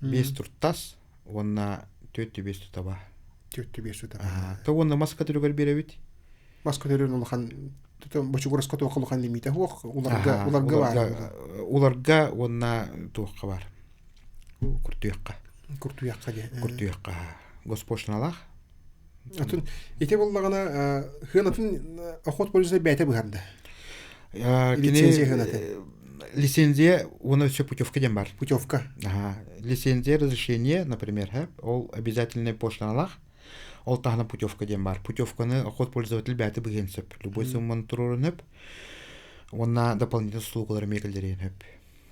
биэс туртас уонна түөрт биэс тутаба. Түөрт биэс тутаба. То уонна мас көтөрүгэр биэрэбит. Мас көтөрүн улахан бочугураска туох улахан лимиитэ суох уларга уларга баар. Уларга уонна туохха бар. Куртуйахха. Куртуйахха диэ. Куртуйахха. Госпошлиналаах. Атын ити буоллаҕына хыанатын охот полиция бэйэтэ быһарда. Лицензия хыанаты. Лицензия уонна өссө путевка диэн бар. Путевка. Ага. Лицензия, разрешение, например, ол обязательный пошлиналаах. Ол таһынан путевка диэн бар. Путевканы охот пользователь бэйэтэ быһыан сөп. Любой сумманы туруорун сөп. Уонна дополнительный услугалары эмиэ киллэриэн сөп.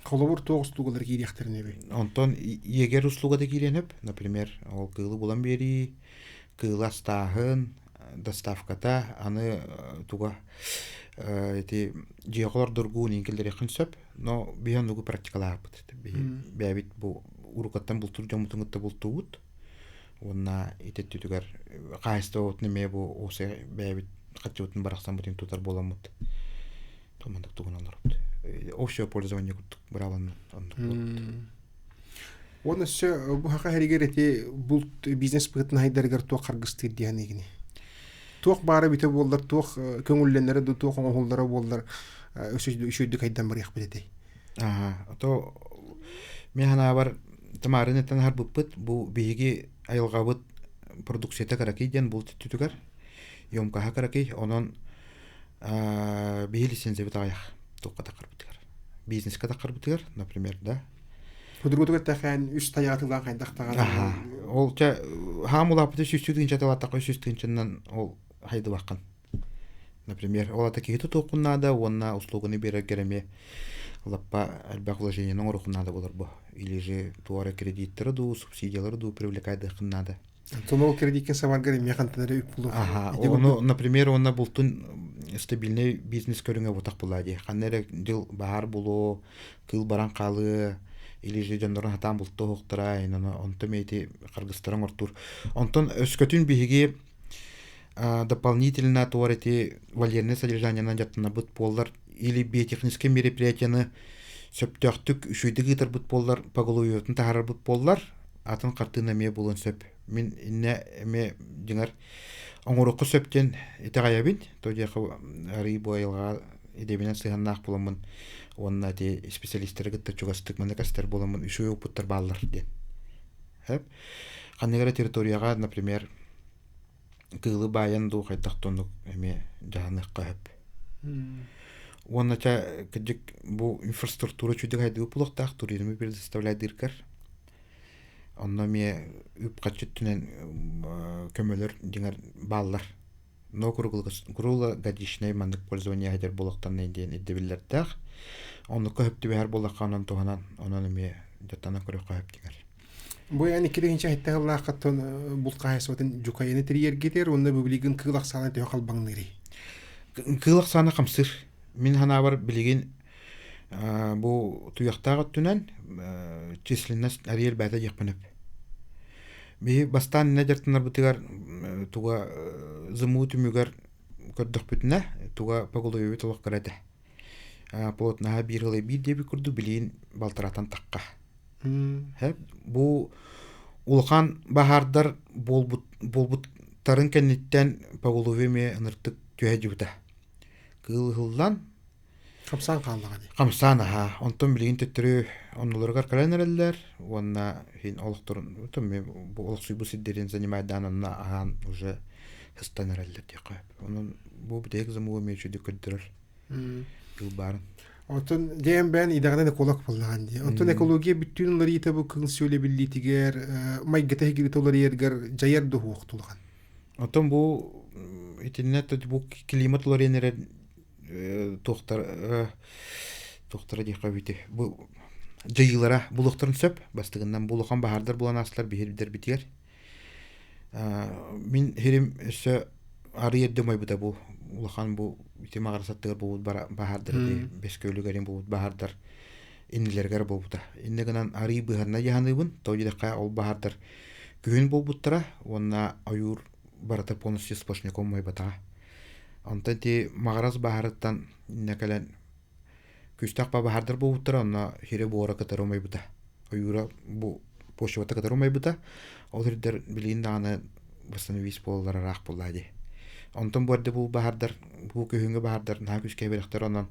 Холобур туох услугалар киириэхтэрин эбий? Онтон егер услуга да киириэн сөп. Например, ол кыылы булан биэрии, Кыыла астааһын, доставката, аны туга ити дьиэҕэ олордоргуун иин киллэриэххин сөп, но биһи оннугу практикалаахпыт. Биһи бэйэбит бу урукаттан бултуур дьоммутун кытта бултуубут. Уонна ити өттүтүгэр хаһаайыстыбабытын эмиэ бу уопсай бэйэбит харчыбытын барахсаммытын тутар буоламмыт тумандык тугун олоробут. Общее пользование курдук быраабыланан оннук буолбут. Уонна өссө бу хаха хэригэр ити булт бизнес быһытын хайдарыгар туох харгыстыыр диэн игини. Туох баара бүтэ буоллар, туох көҥүллэнэрэ ду, туох оҥоһуллара буоллар үчүгдүк хайдан барыахпыт этэй. Аха, то мен ханаабар Тамарын этэн аһарбыппыт бу биһиги айылҕабыт продукцията кыракый диэн булт өттүтүгэр емкаһа кыракый онон биһи лицензиябыт аҕыйах туохха таххарбытыгар бизнеска таххарбытыгар например да Худругутугар тэхээн үс тайаатылаан хайдах таҕана ол чэ хаам улааппыты сүүстүү тыһыынча тылааттахха үс тыһыынчаннан ол хайдыбаххын Например, ол ата киһи тутуоххун наада уонна услуганы биэрэргэр эмиэ лаппа элбэх вложениены оҥоруоххун наада буолар бу. Или же туора кредиттары дуу, субсидиялары дуу привлекайдыаххын наада. Онтон ол кредиккин сабаргар эмиэ хантан эрэ үп булуох. Аха, ону, например, уонна бултун стабильный бизнес көрүҥэ бутах булаа дии. Ханна эрэ дьыл баһаар булуо, кыыл баран хаалыа, или же дьоннорун хатаан бултуохтара, онтон эти харгыстарын ортуур. Онтон өскөтүн биһиги дополнительно туор эти военное содержаниенан дьаттанарбыт буоллар или биотехническэй мероприятияны сөптөөхтүк үчүгэйдик ыытарбыт буоллар поголовьетын таһаарарбыт буоллар атын хартыына эмиэ буолуон сөп мин иннэ эмиэ дьиҥэр оҥоруохха сөп диэн итэҕэйэбин то диэхэ арыый бу айылҕаҕа идэбинэн сыһыаннаах буоламмын уонна ити специалистары кытта чугастык маннык эстэр буоламмын үчүгэй опыттар бааллар диэн ханнык эрэ территорияҕа например кыылы баайан дуу хайдах да оннук эмиэ дьаһаныахха сөп. Уонна чэ кырдьык бу инфраструктура үчүгэй хайдыбыт буолуохтаах туризмы предоставляйдыыргар. Онно эмиэ үп-харчы өттүнэн көмөлөр дьиҥэр бааллар. Но круглогодичнай маннык пользование иһитэр буолуохтаннай диэн ирдэбиллэрдээх. Оннукка сөп түбэһэр буоллахха онон туһанан онон эмиэ дьаттана көрүөххэ сөп дьиҥэр. Бу эн иккилиһинчэ хэттэ сыллааххыттан булт хаһаайыстыбатын дьукайыны тэрийэргитэр уонна билигин кыыл ахсаана төһө халбаҥныырый? Кыыл ахсаана хамсыыр. Мин санаабар билигин бу туйахтаах өттүнэн численность арыйар бээтэ диэхпин сөп. Биһи бастаан иннэ дьарыктанарбытыгар туга зымуу түмүгэр көрдөхпүтүнэ туга поголовьебит олох кыра этэ. Плотнаһа биир ылай биир диэбит курдук билигин балтаратан тахха. Бу улахан баһаардар буолбут буолбуттарын кэнниттэн поголовье эмиэ ыныртык түһэ дьыбыта. Кыыл ыһыллан Хамсаан хааллаҕа дии. Хамсаан аһаа. Онтон билигин төттөрү оннуларыгар кэлэн эрэллэр уонна иһин олохторун бу олохсуйбут сирдэрин занимайдаан онно аһаан уже сыстан эрэллэр диэххэ. Онон бу бүтэһик замуга эмиэ үчүгэй көрдөрөр. Кыл баарын. Оттон диэн бэйэн идэҕинэн эколог буоллаҕын дии. Оттон экология бүттүүн уларыйыыта бу кыыл сүөлэ биллиитигэр, майгыта иһигириитэ уларыйарыгар дьайар да уһуохтулаҕын. Оттон бу итиннэ бу климат уларыйан эрэр туохтар туохтара диэххэ эбитий бу дьайыылара булуохтарын сөп. Бастыгынан бу улахан баһаардар буолан аастылар биһирдэрбитигэр. Мин хирим өссө арый эрдэ умайбыта бу улахан бу ити маҕарасаттыгар буолбут баһаардар ити бэс күөлүгэрин буолбут баһаардар иннилэригэр буолбута. Иннэ гынан арый быһарына дьаһаныыбын, тоҕо диэтэххэ ол баһаардар күһүн буолбуттара уонна ойуур барыта полностью сплошняком умайбатаҕа. Онтон ити маҕарас баһаарыттан иннэ кэлэн Күүстээх баһаардар буолбуттара, онно сирэ-буора кытары умайбыта. Ойуура бу почвата кытары умайбыта. Ол сирдэр билигин даҕаны восстановить буолаллар ыраах буоллаа дии. Онтон бу эрдэ бу баһаардар, бу күһүҥҥү баһаардар наһаа күүскэ эбирэхтэр, онон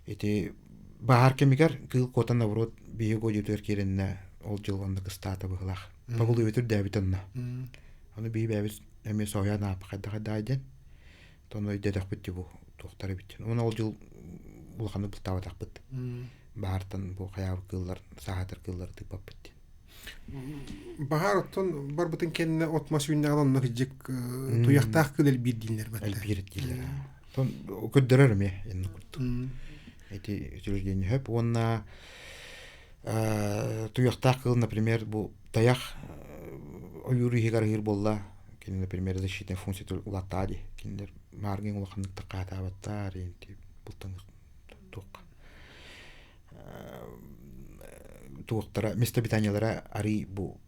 ити баһаар кэмигэр кыыл куотан наоборот биһиги годьутугар киирэннэ ол дьыл онно кыстаата быһыылаах. Погулуйбут үрдээбит онно. Ону биһи бэйэбит эмиэ соһуйан ааппа хайдах хайдаай диэн. Тону өйдөтөхпүт дии бу туохтар эбит. Уонна ол дьыл улаханнык бултаабатахпыт. Баһаартан бу хайаабыт кыыллар, сааһатар кыыллары тыыппаппыт диэн. Баһаар оттон барбытын кэннэ от-мас үүннэҕинэ онно кырдьык туйахтаах кыыл элбиир дииллэр батта. Элбиир дииллэр. Тон көрдөрөр эмиэ инник курдук. Эти учреждение хөп уонна туйахтаах кыыл, например, бу тайах ойуур иһигэр аһыыр буолла. Кини, например, защитная функция улааттаҕа дии. Кинилэр мааргын улаханнык да хаатаабаттар, бултан туохха. Туохтара, местообитаниелара арый бу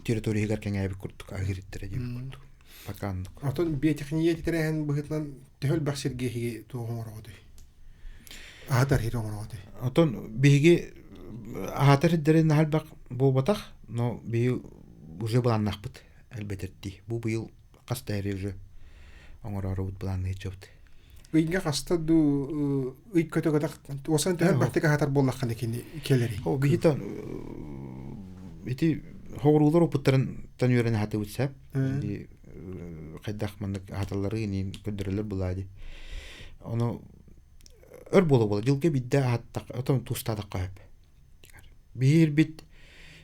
территориягар кэҥээбит курдук аһыыр иттэрэ диэбит курдук. Пока оннук. Отон биотехнология тэрээһин быһыытынан төһө элбэх сиргэ эһиги туох оҥороҕутуй? Аһатар сири оҥороҕутуй? Отон биһиги аһатар сирдэрин наһаа элбэх буолбатах, но биһиги уже былааннаахпыт элбэтэрдии. Бу быйыл хас да эри уже оҥороорубут былаанныйчыбыт. Ыйга хаста дуу ый көтө-көтөх уосан төһө элбэхтик аһатар буоллаххына кини кэлэрий? О, биһи ити хоҕуруулар опыттарын тан үөрэнэ сатыыбыт сөп. Хайдах маннык аһаталлары иниин көрдөрөллөр булаа дии. Ону өр буола-буола дьылга биирдэ аһаттах, отон туустаатахха сөп. Биһиирбит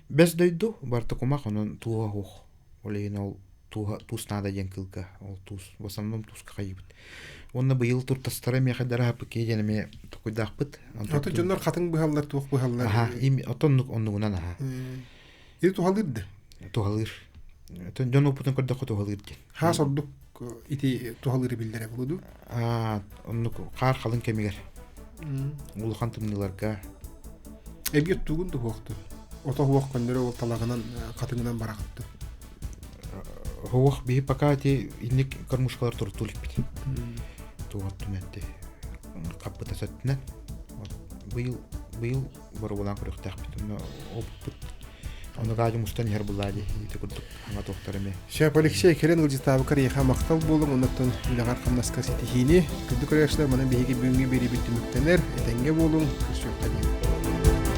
бэс дойду барыта кумах, онон тууһа суох. Ол иһин ол тууһа туус наада диэн кыылга ол туус в основном тууска хайыыбыт. Уонна быйыл туртастара эмиэ хайдара аһаппыт киһи диэн эмиэ токуйдаахпыт. Ото дьоннор хатыҥ быһаллар, туох быһаллар. Аха, отоннук оннугунан аха. Ити туһалыыр да? Туһалыыр. Отон дьон опытын көрдөххө туһалыыр диэн. Хаас ордук ити туһалыыры биллэрэ буолуо Аа, оннук хаар халыҥ кэмигэр. Улахан тымныыларга. Эбиэт оттуугун туһуохту. Ото хуох көннөрө ол талаҕынан хатыҥынан бараҕыттı. Хуох биһи пока ити инник кормушкалар туруттуу иликпит. Туоттун этти. Хаппыта сөттүнэн. Быйыл быйыл боруобалаан көрүөхтээхпит. Онно опыппыт Ону гаадьы мустан иһэр буллаа дии ити курдук ама туохтар эмиэ. Шеф Алексей кэлэн ыалдьытаабыккар эйиэхэ махтал буолуҥ, оннуттан үлэҕэр-хамнаска ситиһиини. Күндү көрөөччүлэр, манан биһиги бүгүҥҥү биэриибит түмүктэнэр. Этэҥҥэ буолуҥ, көрсүөххэ диэри.